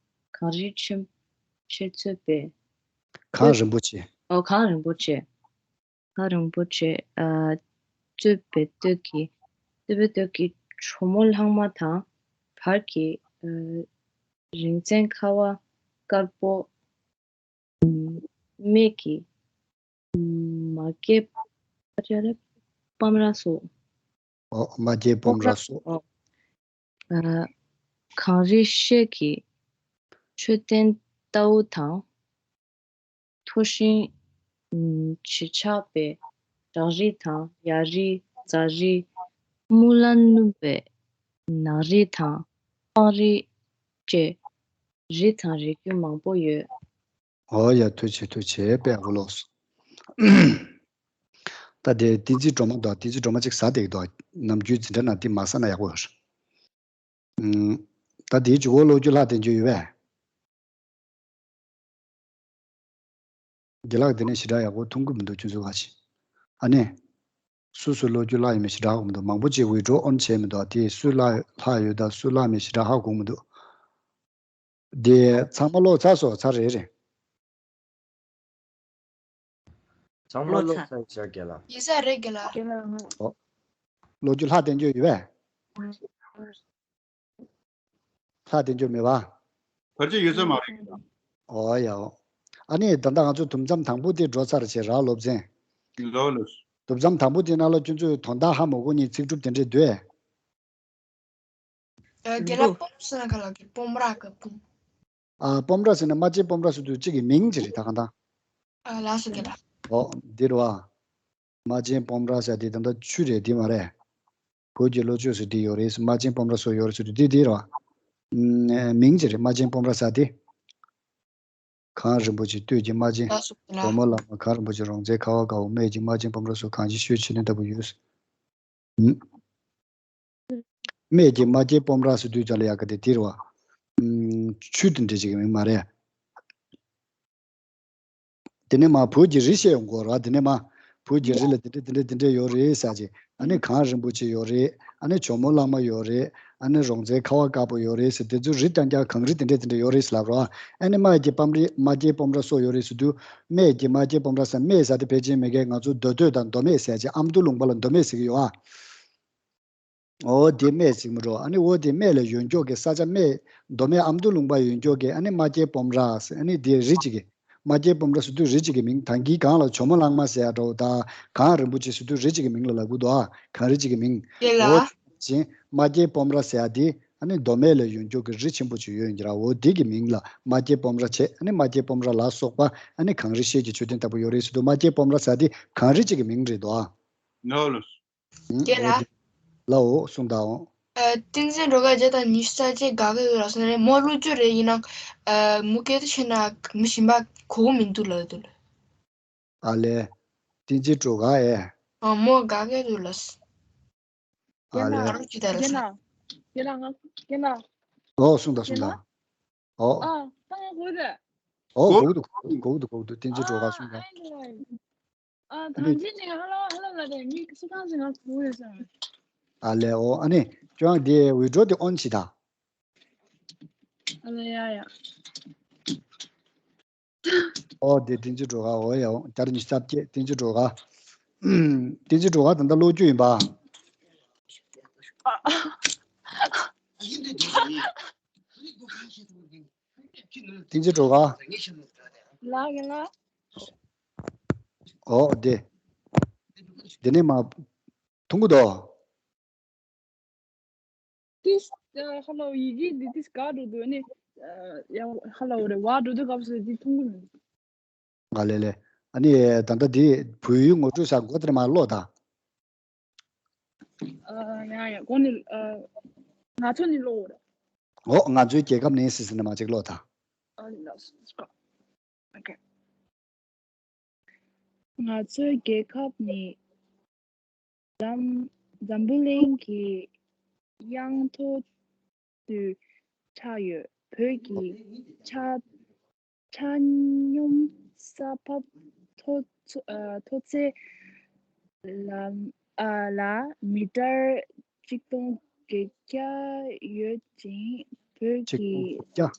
གངས་རི་ཆེན་ཆེས་གཙོས་པའི། གངས་རིན་པོ་ཆེ། ཨོ་གངས་རིན་པོ་ཆེ། གངས་རིན་པོ་ཆེ་ཨ་གཙོས་པའི་སྟོད་ཀྱི་གཙོས་པའི་སྟོད་ཀྱི་ཇོ་མོ་གླང་མ་དང་། བར་གྱི་ཨ་རིང་བཙན་ཁ་བ་དཀར་པོ། སྨད་ཀྱི་རྨ་རྒྱལ་སྤོམ་ར་སོགས། ཨོ་རྨ་རྒྱལ་སྤོམ་ར་སོགས། ཨོ། ཨ་གངས་རི་ཤེལ་གྱི་མཆོད་རྟེན་ལྟ་བུ་དང་། མཐོ་ཞིང་ཨ་བརྗིད་ཆགས་པའི་བྲག་རི་དང་གཡའ་རི། རྫ་རི། སྨུག་ལ་སྣུམ་པའི་ནགས་རི་དང་སྤང་རི་བཅས་རི་དང་རི་རྒྱུད་མང་པོ་ཡོད། ཨོ་ཡ། ཐུགས་རྗེ་ཆེ། ཐུགས་རྗེ་ཆེ། དཔེ་ཡག་པོ་ཀློག་སོང་། ད་དེ་བསྟན་འཛིན་སྒྲོལ་མ་འདུག་བསྟན་འཛིན་སྒྲོལ་མ་ཅིག་ཟ་བསྡད་ཀྱི་འདུག་ནམ་རྒྱུན་འཛིན་གྲྭ་ནང་དེ་མ་ཟ་ན་ཡག་པོ་ཡོད་རེད། ཨུམ། ད་དེའི་མཇུག་གོ་ཀློག་རྒྱུ་ལྷག་དེ་འཇོག་ཡོད་པས། རྒན་ལགས་དེ་ནས་ཞེ་དྲག་ཡག་པོ་མཐོང་གི་མི་འདུག་ཁྱོད་ཚོ་བ་ཞིག་ཨ་ནི། སུ་སུ་ཀློག་རྒྱུ་ལྷག་ཡོད་མེད་ཞེ་དྲག་ཧ་གོ་མི་འདུག་མང་པོ་ཅིག་ཝི་ཌི་ཨོ་ཨོན་བྱས་མི་འདུག་དེ་སུ་ལྷག་ལྷག་ཡོད་ད་སུ་ལྷག་མེད་ཞེ་དྲག་ཧ་གོ་མི་འདུག་དེ་ཚང་མ་ཀློག་ཚར་སོང་། ཚར་རེད་རེད། ཚང་མ་ཀློག་ཚར་བཞག་རྒན་ལགས། ཡིན་ས་རེད་རྒན་ལགས། ཨོ། ཀློག་རྒྱུ་ལྷག་དེ་འཇོག་ཡོད་པས། ལྷག་དེ་འཇོག་མེད་པ། བར་ཆད་ཡོད་ས་མ་རེད། ཨོ་ཡ་ཨོ། ཨ་ནི་ད་ལྟ་ང་ཚོ་དུམ་མཚམས་དང་པོ་དེ་འགྲོ་ཚར་བྱས་ར་སློབ་ཚན། ལོ་ལོ། དུམ་མཚམས་དང་པོ་དེ་ནང་ལ་ཁྱོད་ཚོས་དོན་དག་ཧ་མ་གོ་མཁན་ཚིག་གྲུབ་དེ་འདྲས་འདུག་ཨེ། ཨ་རྒན་ལགས་སྤོམ་ཟེར་ན་ག་ལ་གི་སྤོམ་ར་གི་སྤོམ། ཨ་སྤོམ་ར་ཟེར་ན་རྨ་ཆེན་སྤོམ་ར་ཟེར་དུས་གཅིག་གི་མིང་ཅིག་རེད་ད་གང་ལྟར། ཨ་ལགས་སོ་རྒན་ལགས། ཨོ་འདི་རེད་བ། རྨ་ཆེན་སྤོམ་ར་ཟེར་དེ་ད་ལྟ་ཆུ་རེད་དེ་མ་རེད། བོད་ཀྱི་ལོ་ཆུ་ཟེར་དེ་ཡོད་རེད། རྨ་ཆེན་སྤོམ་ར་སོགས་ཡོད་རེད་ཟེར་དུས་དེ་དེ་རེད་བ། ཨ་མིང་ཅིག་རེད་རྨ་ཆེན་སྤོམ་ར་ཟེར་དེ། གངས་རིན་པོ་ཆེ་སྟོད་ཀྱི་རྨ་ཆེན། ལགས་སོ་ལགས། ཇོ་མོ་གླང་མ་གངས་རིན་པོ་ཆེ་རོང་བཙན་ཁ་བ་དཀར་པོ་སྨད་ཀྱི་རྨ་ཆེན་སྤོམ་ར་སོགས་གངས་ཅན་ཤོད་ཆེ་ལྡན་ལྟ་བུ་ཡོད། སྨད་ཀྱི་རྨ་ཆེན་སྤོམ་ར་ཟེར་དུས་ཙམ་ལ་ཡག་གི་དེ་དེ་རེད་བ། ཆུ་དེ་འདྲ་ཅིག་གི་མིང་མ་རེད། དེ་ནས་མ་བོད་ཀྱི་རི་བཤད་ཡོང་གི་ཡོད་རེད་བ། དེ་ནས་མ་བོད་ཀྱི་རི་ལ་དེ་འདྲ་དེ་འདྲ་དེ་འདྲ་ཡོད་རེད་ཟེར་ཅིག་ཨ་ནི་གངས་རིན་པོ་ཆེ་ཡོད་རེད། ཨ་ནི་ཇོ་མོ་གླང་མ་ཡོད་རེད། ཨ་ནི་རོང་བཙན་ཁ་བ་དཀར་པོ་ཡོད་རེད་ཟེར། དེ་ཚོ་རི་རྐྱང་རྐྱང་གངས་རི་དེ་འདྲ་དེ་འདྲ་ཡོད་རེད་ཟེར་ལབ་རེད་བ། ཨ་ནི་སྨད་ཀྱི་སྤོམ་རི་རྨ་ཆེན་སྤོམ་ར་སོགས་ཡོད་རེད་ཟེར་དུས། སྨད་ཀྱི་རྨ་ཆེན་སྤོམ་ར་ཟེར། སྨད་ཟེར་དེ་ཕལ་ཆེར་མི་སྒེར་ང་ཚོ་མདོ་སྟོད་དང་མདོ་སྨད་ཟེར་ཅིག་ཨ་མདོ་ལུང་པ་ལ་མདོ་སྨད་ཟེར་གི་ཡོད་ཨ། འོ་དེ་སྨད་ཟེར་མི་འགྲོ། ཨ་ནི་འོ་དེ་སྨད་ལ་ཡོད་མཁན་གྱི་ས་ཆ་སྨད། མདོ་སྨད་ཨ་མདོ་ལུང་པ་ཡོད་མཁན་གྱི་ཨ་ནི་རྨ་ཆེན་སྤོམ་ར་ཟེར། ཨ་ནི་དེ་རི་གཅིག་གི་རྨ་ཆེན་སྤོམ་ར་ཟེར་དུས་རི་གཅིག་གི་མིང་། ད་གིན་གངས་ལ་ཇོ་མོ་གླང་མ་ཟེར་ཡ་འདྲ་བོ་དང་། གངས་རིན་པོ་ཆེ་ཟེར་དུས་རི་གཅིག་གི་མིང་ལ་ལབ་གི་འདུག་ཨ། གངས་རི་གཅིག་གི་མིང་། དེ་ལ། འོ་དེ་བཞིན་རྨ་ཆེན་སྤོམ་ར་ཟེར་ཡ་དེ་ཨ་ནི་མདོ་སྨད་ལ་ཡོད་མཁན་གྱི་རི་ཆེན་པོ་ཅིག་ཡོད་ཡིན་གྱི་ར། འོ་དེ་གི་མིང་ལ་རྨ་ཆེན་སྤོམ་ར་བྱས། ཨ་ནི་རྨ་ཆེན་སྤོམ་ར་ལ་སོགས་པ་ཨ་ནི་གངས་རི་ཤེལ་གྱི་མཆོད་རྟེན་ལྟ་བུ་ཡོད་རེད་ཟེར་དུས། རྨ་ཆེན་སྤོམ་ར་ཟེར་ཡ་དེ་གངས་རི་གཅིག་གི་མིང་རེད་འདུག་ཨ། ནོ་ལོ། ཨུམ། རྒན་ལགས། ལའོ། གསུངས་དང་། ཨ། བསྟན་འཛིན་སྒྲོལ་དཀར་བརྒྱ་དང་ཉི་ཤུ་རྩ་གཅིག་དགའ་གི་ཡོད་ལབ་སོང་ནས། མོ་ལོ་རྒྱུས་རེད། ཡིན་ནའང་། ཨ། མོ་སྐད་དུ་བྱས་ན་མི་གཞན་པ་གོ་གི་མི་འདུག་ལབ་འདུག་ལ། ཨ་ལས། བསྟན་འཛིན་སྒྲོལ་དཀར་ཨེ། ཨ། མོ་དགའ་གི་འདུག་ལབ། ཨ་ལས། རྒན་ལགས། རྒན་ལགས། རྒན་ལགས། ང་། རྒན་ལགས། ཨོ། གསུངས་དང་། གསུངས་དང་། ཨོ། ཨ། ད་ང་གོ་གི་རེད། ཨོ། གོ་གི་འདུག་གོ་གི་འདུག་གོ་གི་འདུག་བསྟན་འཛིན་སྒྲོལ་དཀར་གསུངས་དང་། ཨ། ཨ་ནི། ཐང་ཆེན་ནས་ཧ་ལོ་ཧ་ལོ་ལ་རེད། མི་སུ་གང་ཞིག་ང་གོ་ཡོད་སོང་། ཨ་ལས། ཨོ། ཨ་ནི་ཁྱོད་རང་དེ་ཝི་ཌི་ཡོ་དེ་ཨོན་བྱེད་དང་། ཨ་ལས། ཡ་ཡ། ཨོ། དེ་བསྟན་འཛིན་སྒྲོལ་དཀར། ཨོ་ཡ། ཨོ། བརྒྱ་དང་ཉི་ཤུ་རྩ་བརྒྱད། བསྟན་འཛིན་སྒྲོལ་དཀར། བསྟན་འཛིན་སྒྲོལ་དཀར་ད་ལྟ་ལོ་རྒྱུས་ཡིན་པ། བསྟན་འཛིན་སྒྲོལ་དཀར། ལགས་ལགས། ཨོ། དེ། དེ་ནས་མ། མཐོང་གི་འདུག་ཏིས། ཨ། ཧ་ལོ། ཡི་གེ་འདི་ཏིས་ག་འགྲོ་འདུག་ཨ་ནི། ཨ། ཡ། ཧ་ལོ་རེད་བ། འགྲོ་འདུག་སྐབས་སུ་འདི་མཐོང་གི་མི་འདུག་ཨ་ལས་ལས། ཨ་ནི་ད་ལྟ་འདི་བོད་ཡིག་ངོ་སྤྲོད་ས་མགོ་དེར་མར་ཀློག་དང་། ཨ། ཡ་ཡ། མགོ་ནས། ཨ། ང་ཚོ་ནས་ཀློག་རེད། ཨོ། ང་ཚོའི་རྒྱལ་ཁབ་ནས་ཟེར་ཟེར་ནས་མར་ཅིག་ཀློག་དང་། ཨ་ལགས་སོ། ཨོ་ཁེ། ང་ཚོའི་རྒྱལ་ཁབ་ནི་འཛམ། འཛམ་བུ་གླིང་གི་ཡང་མཐོ་དུ་ཆགས་ཡོད། བོད་ཀྱི་ཆ། ཆ་སྙོམས་ས་བབ་མཐོ་ཚོ། ཨ། མཐོ་ཚད་ལ། ཨ། ལ་མི་ཊར་གཅིག་སྟོང་བརྒྱད་བརྒྱ་ཡོད་ཅིང་། བོད་ཀྱི། གཅིག་སྟོང་དགུ་བརྒྱ།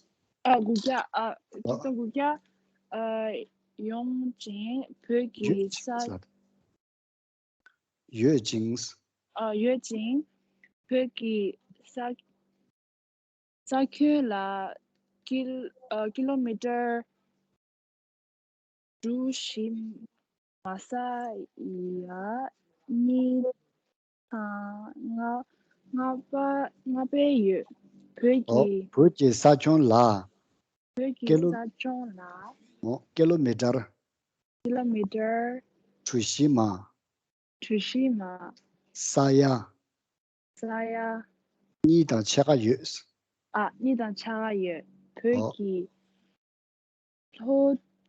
ཨ། དགུ་བརྒྱ། ཨ། གཅིག་སྟོང་དགུ་བརྒྱ། ཨ། ཡོད་ཅིང་། བོད་ཀྱི་ས། ཡོད་ཅིང་། ཨ། ཡོད་ཅིང་། བོད་ཀྱི་ས། ས་ཁྱོན་ལ་ཀི། ཨ། ཀི་ལོ་མི་ཊར་གྲུ་བཞི་མ་ཟ་ཡ་གཉིས་དང་ལྔ། ལྔ་པ། ལྔ་པ་ཡོད། བོད། ཨོ། ཀྱི། བོད་ཀྱི་ས་ཁྱོན་ལ། བོད་ཀྱི་ཀི་ལོ། ས་ཁྱོན་ལ། ཨོ། ཀི་ལོ་མི་ཊར། ཀི་ལོ་མི་ཊར། གྲུ་བཞི་མ། གྲུ་བཞི་མ། ས་ཡ། ས་ཡ། གཉིས་དང་ཕྱེད་ཀ་ཡོད། ཨ། གཉིས་དང་ཕྱེད་ཀ་ཡོད། བོད། ཨོ། ཀྱི་ལྷོ།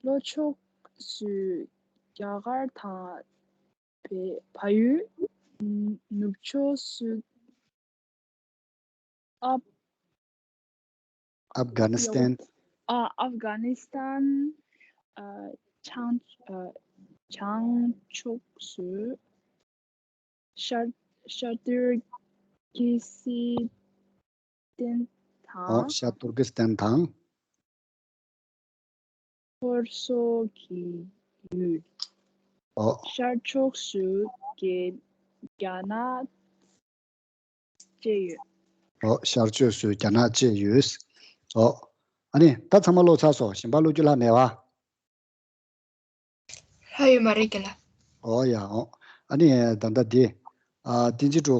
ལྷོ་ཕྱོགས་སུ་རྒྱ་གར་དང་བལ། བལ་ཡུལ། ནུབ་ཕྱོགས་སུ་ཨབ། ཨབ་གྷ་ནི་སི་ཐན། ཨ། ཨབ་གྷ་ནི་སི་ཐན། ཨ། བྱང་། ཨ། བྱང་ཕྱོགས་སུ་ཤར། ཤར་ཏུར་ཀི་སི་ཐན་དང་། ཨོ། ཤར་ཏུར་ཀི་སི་ཐན་དང་། ཐོར་སོ་གི་ཡུལ། ཨོ། ཤར་ཕྱོགས་སུ་རྒྱ། རྒྱ་ནག་བཅས་ཡོད། ཨོ། ཤར་ཕྱོགས་སུ་རྒྱ་ནག་བཅས་ཡོད། ཨོ། ཨ་ནི་ད་ཚང་མ་ཀློག་ཚར་སོང་། གཞན་པ་ཀློག་རྒྱུ་ལྷག་མེད་པ། ལྷག་ཡོད་མ་རེད་རྒན་ལགས། ཨོ་ཡ། ཨོ། ཨ་ནི་ད་ལྟ་འདི། ཨ། བསྟན་འཛིན་སྒྲོལ་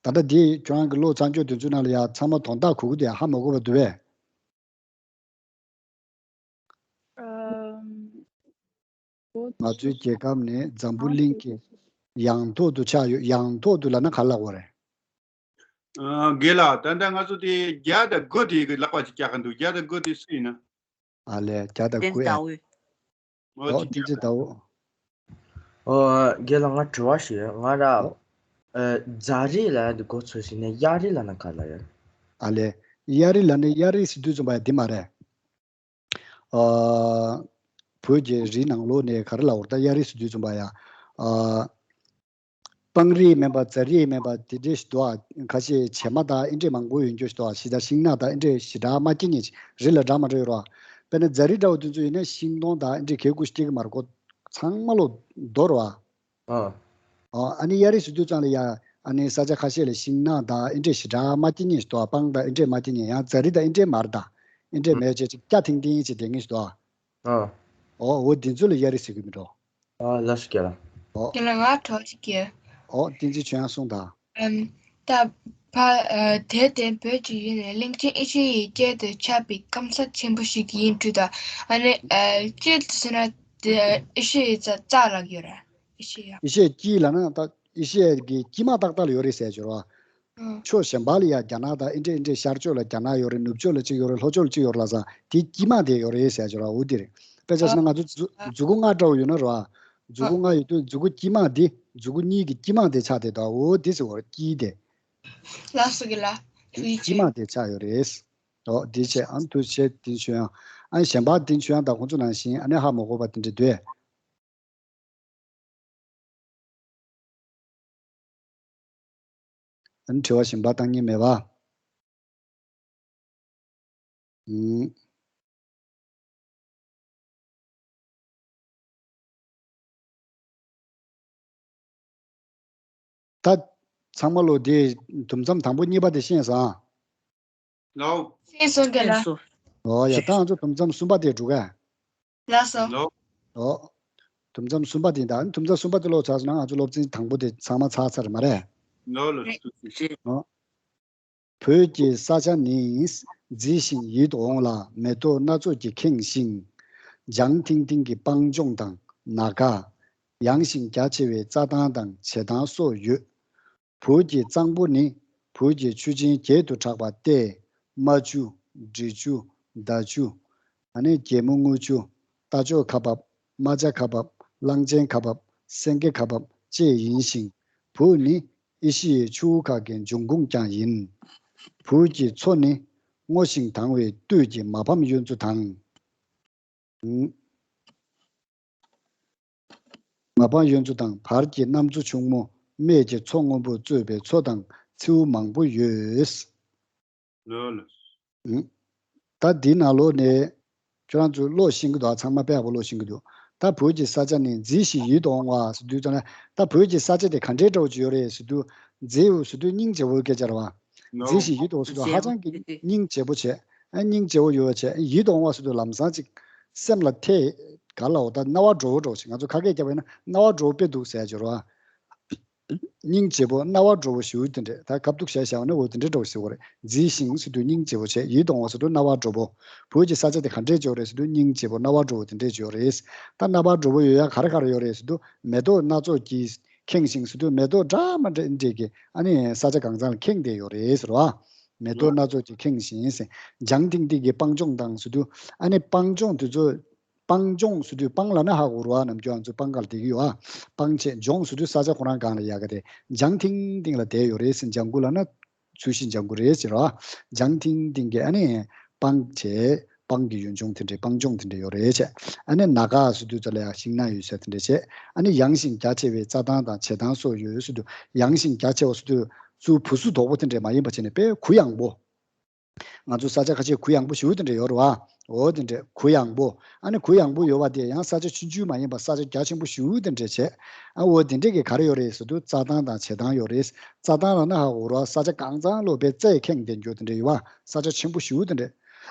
དཀར། ད་ལྟ་འདི་ཁྱོད་རང་གི་ཀློག་ཚར་ཆོག་དེ་ཚོའི་ནང་ལ་ཡ་ཚང་མ་དོན་དག་གོ་གི་འདུག་ཡ། ཧ་མ་གོ་བ་འདུག་པས། ཨམ། ང་ཚོའི་རྒྱལ་ཁབ་ནི་འཛམ་བུ་གླིང་གི་ཡང་ཐོག་ཏུ་ཆགས་ཡོད། ཡང་ཐོག་ཏུ་ལབ་ན་ག་ལབ་དགོས་རེད། ཨ། རྒན་ལགས། ད་ལྟ་ང་ཚོ་དེ་བརྒྱ་དང་དགུ་དེ་གི་ལག་པ་ཅིག་བཀྱག་གི་འདུག་བརྒྱ་དང་དགུ་དེ་སུ་ཡིན་ན། ཨ་ལས་བརྒྱ་དང་དགུ་ཨེ། ཨོ་བསྟན་འཛིན་ཟླ་འོད། ཨོ་རྒན་ལགས་ང་དྲི་བ་ཞིག་ང་ར་ཨོ། ཨ་རྫ་རི་ལ་ཡ་འདི་འགོ་ཚུགས་ཟིན་ནས་གཡའ་རི་ལ་ན་ག་ལ་ཡ། ཨ་ལས་གཡའ་རི་ལ་ནི་གཡའ་རི་ཟེར་དུས་ཙམ་པ་ཡ་འདི་མ་རེད། ཨ་བོད་ཀྱི་རི་ནང་ལོགས་ནས་ག་རེ་ལབ་དགོས་རེད་ད། གཡའ་རི་ཟེར་དུས་ཙམ་པ་ཡ། ཨ་སྤང་རི་མིན་པ་རྫ་རི་མིན་པ་དེ་འདྲས་ཞིག་འདུག་ཨ། ཁ་ཤས་བྱེ་མ་དང་ཨེ་འདྲས་མང་པོ་ཡོད་རྒྱུ་ཞིག་འདུག་ཨ། ཤི་ད་ཤིང་ནགས་དང་ཨེ་འདྲས་ཞེ་དྲག་མ་སྐྱེ་མཁན་ཞིག་རི་ལ་འདྲ་མ་འདྲ་ཡོད་རེད་བ། དཔེར་ན་རྫ་རི་འདྲ་བོ་དེ་ཚོ་ཡིན་ན་ཤིང་སྡོང་དང་ཨེ་འདྲས་གས་དགུ་ཞིག་སྐྱེ་གི་མ་རེད་གོ། ཚང་མ་ལོ་རྡོ་རེད་བ། ཨ། ཨོ་ཨ་ནི་གཡའ་རི་ཟེར་དུས་ཙང་ལ་ཡ་ཨ་ནི་ས་ཆ་ཁ་ཤས་ལ་ཤིང་ནགས་དང་ཨེ་འདྲས་ཞེ་དྲག་མ་སྐྱེ་མཁན་ཞིག་འདུག་ཨ། སྤང་དང་ཨེ་འདྲས་མ་སྐྱེ་མཁན། ཡང་རྫ་རི་དང་ཨེ་འདྲས་མ་རེད་ད། ཨེ་འདྲས་མེད་བྱས་ཅིག་སྐྱ་ཐིང་ཐིང་ཅིག་བསྡད་མཁན་ཞིག་འདུག་ཨ། ཨ། ཨོ་འོ་འདི་ཚོ་ལ་གཡའ་རི་ཟེར་གི་མི་འགྲོ། ཨ་ལ་སུ་སྐྱ་ལ། ཨོ། ཁྱེད་ལ་ང་གྲོགས་ཅིག་གི། ཨོ་བསྟན་འཛིན་ཆོས་དབྱངས་གསུངས་དང་། ཨམ། ད་ཕ་ཨ་དེ་དེ་བོད་ཀྱི་ཡུལ་ནས་གླིང་ཆེན་ཨེ་ཤེ་ཡའི་སྐད་དུ་ཆགས་པའི་སྐམ་ས་ཆེན་པོ་ཞིག་ཡིན་འདྲ་ད། ཨ་ནི་ཨ་སྤྱིར་དུ་ཟེར་ན་དེ་ཨེ་ཤེ་ཡའི་རྩ་རྩ་ལ་ཡོད་རེད། ཨེ་ཤེ་ཡ། ཨེ་ཤེ་ཡའི་དཀྱིལ་ལ་ན་ད་ཨེ་ཤེ་ཡའི་གི་དཀྱིལ་མ་ཏག་ཏག་ལ་ཡོད་རེད་ཟེར་གྱི་རེད་བ། ཨང་། ཕྱོགས་གཞན་པ་ལ་ཡ་རྒྱ་ནག་དང་ཨེ་འདྲས་ཨེ་འདྲས། ཤར་ཕྱོགས་ལ་རྒྱ་ནག་ཡོད་རེད། ནུབ་ཕྱོགས་ལ་གཅིག་ཡོད་རེད། ལྷོ་ཕྱོགས་ལ་གཅིག་ཡོད་རེད་ལབ་ཙང་དེའི་དཀྱིལ་མ་དེ་ཡོད་རེད་ཟེར་གྱི་རེད་བ། འོ་དེ་རེད། དཔེ་ཆ་བཞག་ན་ང་ཚོ་མཛུ་མཛུ་གུ་ལྔ་འདྲ་བོ་ཡོད་ན་རེད་བ། མཛུ་གུ་ལྔ་ཡོད་དུས་མཛུ་གུ་དཀྱིལ་མ་དེ་མཛུ་གུ་གཉིས་ཀྱི་དཀྱིལ་མ་དེ་ཆགས་བསྡད་འདུག་འོ་དེ་ཟེར་བ་རེད། དཀྱིལ་དེ། ལགས་སོ་གི་ལ། ཐུགས་རྗེ་ཆེ། དཀྱིལ་མ་དེ་ཆགས་ཡོད་རེད། ཨོ་དེ་བྱས་ཨ་ནི་ཐུགས་རྗེ་ཆེ། དེ་ཞུ་ཡང་ཨ་ནི་གཞན་པ་དེ་ཞུ་ཡང་ད་ཁོང་ཚོ་ནང་བཞིན་ཨ་ནི་ཧ་མ་གོ་བ་དེ་འདྲ་འདུག་ཨ་ནི་དྲི་བ་གཞན་པ་བཏང་མཁན་མེད་པ། ཨུམ། ད་ཚང་མ་ལོ་དེ་དུམ་མཚམས་དང་པོ་གཉིས་པ་དེ་ཤེས་སོང་། ལའོ། ཤེས་སོང་གི་ལ། ཤེས་སོང་། ཨོ་ཡ། ད་ང་ཚོ་དུམ་མཚམས་གསུམ་པ་དེ་འགྲོ་ག། ལགས་སོ། ལའོ། ཨོ། དུམ་མཚམས་གསུམ་པ་དེ་ད་དུམ་མཚམས་གསུམ་པ་དེ་ལོག་ཚར་སོང་ན་ང་ཚོ་སློབ་ཚན་དང་པོ་དེ་ཚང་མ་ཚར་ཚར་མ་རེད། ལའོ་ལའོ། ཐུགས་རྗེ་ཆེ། ཨོ། བོད་ཀྱི་ས་ཆ་ནི་མཛེས་ཤིང་ཡིད་འོང་ལ་མེ་ཏོག་སྣ་ཚོགས་ཀྱིས་ཁེངས་ཤིང་། ལྗང་ཐིང་ཐིང་གི་སྤང་ལྗོངས་དང་ན་ག། ཡངས་ཤིང་རྒྱ་ཆེ་བའི་རྩྭ་ཐང་དང་བྱེ་ཐང་སོགས་ཡོད། བོད་ཀྱི་གཙང་པོ་ནི་བོད་ཀྱི་ཆུ་ཆེན་བརྒྱད་དུ་གྲགས་པ་སྟེ། རྨ་ཆུ། འབྲི་ཆུ། མདའ་ཆུ། ཨ་ནི་རྒྱལ་མོ་རྔུལ་ཆུ། རྟ་མཆོག་ཁ་འབབ། རྨ་བྱ་ཁ་འབབ། གླང་ཆེན་ཁ་འབབ། སེང་གེ་ཁ་འབབ་བཅས་ཡིན་ཞིང་། བོད་ནི་ཨེ་ཤི་ཡའི་ཆུ་བོ་ཁག་གི་འབྱུང་ཁུངས་ཀྱང་ཡིན། བོད་ཀྱི་མཚོ་ནི་སྔོ་ཞིང་དྭངས་བའི་སྟོད་ཀྱི་མ་ཕམ་གཡུ་མཚོ་དང་། མ་ཕམ་གཡུ་མཚོ་དང་བར་གྱི་གནམ་མཚོ་ཕྱུག་མོ། སྨད་ཀྱི་མཚོ་སྔོན་པོ་གཙོས་པའི་མཚོ་དང་མཚེའུ་མང་པོ་ཡོད། ལོས། ད་འདི་ནང་ལོགས་ནས་ཁྱོད་རང་ཚོས་ཀློག་ཤེས་ཀྱི་འདུག་ཚང་མ་དཔེ་ཡག་པོ་ཀློག་ཤེས་ཀྱི་འདུག་ད་བོད་ཀྱི་ས་ཆ་ནི་མཛེས་ཤིང་ཡིད་དུ་འོང་བ་ཟེར་དུས་ཙམ་ན། ད་བོད་ཀྱི་ས་ཆ་དེ་ག་འདྲའི་འདྲ་བོ་ཅིག་ཡོད་རེད་ཟེར་དུས། མཛེས་པོ་ཟེར་དུས་སྙིང་རྗེ་བོའི་སྐད་ཆ་རེད་བ། མཛེས་ཤིང་ཡིད་དུ་འོང་ཟེར་དུས་ཧ་ཅང་གི་སྙིང་རྗེ་པོ་བྱས། ཨ་སྙིང་རྗེ་བོ་ཡོད་བྱས། ཡིད་དུ་འོང་བ་ཟེར་དུས་ལམ་སང་ཅིག་སེམས་ལ་ཐེ། ག་ལ་འོ་ད་རྣ་བ་འགྲོ་བོ་འགྲོ་ཞིག་ང་ཚོ་ཁ་སྐད་རྒྱབ་པ་ཡིན་ན་རྣ་བ་འགྲོ་བོ་དཔེ་འདུག་ཟེར་ཡ་ཅིག་ཡོད་རེད་བ། སྙིང་རྗེ་པོ་རྣ་བ་འགྲོ་བོ་ཞེ་པོ་དེ་འདྲས། ད་ཁ་ཐུག་བྱས་བཞག་ན་འོ་དེ་འདྲས་འདྲ་བོ་ཟེར་བ་རེད། མཛེས་ཤིང་ཟེར་དུས་སྙིང་རྗེ་པོ་བྱས། ཡིད་དུ་འོང་བ་ཟེར་དུས་རྣ་བ་འགྲོ་བོ། བོད་ཀྱི་ས་ཆ་དེ་ག་འདྲས་ཅིག་ཡོད་རེད་ཟེར་དུས་སྙིང་རྗེ་པོ་རྣ་བ་འགྲོ་བོ་དེ་འདྲས་ཅིག་ཡོད་རེད། ད་རྣ་བ་འགྲོ་བོ་ཡོད་ཡ་ག་རེ་ག་རེ་ཡོད་རེད་ཟེར་དུས་མེ་ཏོག་སྣ་ཚོགས་ཀྱིས་ཁེངས་ཤིང་ཟེར་དུས་མེ་ཏོག་འདྲ་མ་འདྲ་འདྲས་ཀྱིས་ཨ་ནི་ས་ཆ་གང་ཚང་ལ་ཁེངས་བསྡད་ཡོད་རེད་ཟེར་བ། མེ་ཏོག་སྣ་ཚོགས་ཀྱིས་ཁེངས་ཤིང་ཟེར། ལྗང་ཐིང་ཐིང་གི་སྤང་ལྗོངས་དང་ཟེར་དུས་ཨ་ནི་སྤང་ལྗོངས་དེ་ཚོ། སྤང་ལྗོངས་ཟེར་དུས་སྤང་ལབ་ན་ཧ་གོ་རེད་བ། ནམ་རྒྱུན་ང་ཚོ་སྤང་ཁ་ལ་བསྡད་ཀྱི་ཡོད་ཨ། སྤང་བྱས། ལྗོངས་ཟེར་དུས་ས་ཆ་ཁོ་རང་སྒང་ལ་ཡ་གི་རེད། ལྗང་ཐིང་ཐིང་ལ་བསྡད་ཡོད་རེད་ཟེར། ལྗང་གུ་ལབ་ན་ཚུལ་ཤིང་ལྗང་གུ་རེད་ཟེར་བ། ལྗང་ཐིང་ཐིང་གི་ཨ་ནི་སྤང་བྱས། སྤང་གི་ཡུལ་ལྗོངས་དེ་འདྲའི་སྤང་ལྗོངས་དེ་འདྲ་ཡོད་རེད་བྱས། ཨ་ནི་ན་ག་ཟེར་དུས་ཙམ་ལ་ཡ་ཤིང་ནགས་ཡོད་ས་དེ་འདྲ་བྱས། ཨ་ནི་ཡངས་ཤིང་རྒྱ་ཆེ་བའི་རྩྭ་ཐང་དང་བྱེ་ཐང་སོགས་ཡོད་ཟེར་དུས་ཡངས་ཤིང་རྒྱ་ཆེ་བ་ཟེར་དུས་ཚུར་བུ་སུ་དོག་པོ་དེ་འདྲ་མ་ཡིན་པ་བྱས་ནས་དཔེ་གུ་ཡངས་པོ། ང་ཚོ་ས་ཆ་ཁ་ཤས་གུ་ཡངས་པོ་ཞེ་པོ་དེ་འདྲ་ཡོད་རེད་བ། འོ་དེ་འདྲ་གུ་ཡངས་པོ། ཨ་ནི་གུ་ཡངས་པོ་ཡོད་པ་དེ་ཡང་ས་ཆ་ཆུང་ཆུང་མ་ཡིན་པ་ས་ཆ་རྒྱ་ཆེན་པོ་ཞེ་པོ་དེ་འདྲ་བྱས། ཨ་འོ་དེ་འདྲ་གི་ག་རེ་ཡོད་རེད་ཟེར་དུས་རྩྭ་ཐང་དང་བྱེ་ཐང་ཡོད་རེད། རྩྭ་ཐང་ལབ་ན་ཧ་གོ་རེད་བ། ས་ཆ་གང་ཚང་ལོ་བའི་རྩྭས་ཁེངས་བསྡད་རྒྱུ་དེ་འདྲ་ཡོད་བ། ས་ཆ་ཆེན་པོ་ཞེ་པོ་དེ་འདྲ།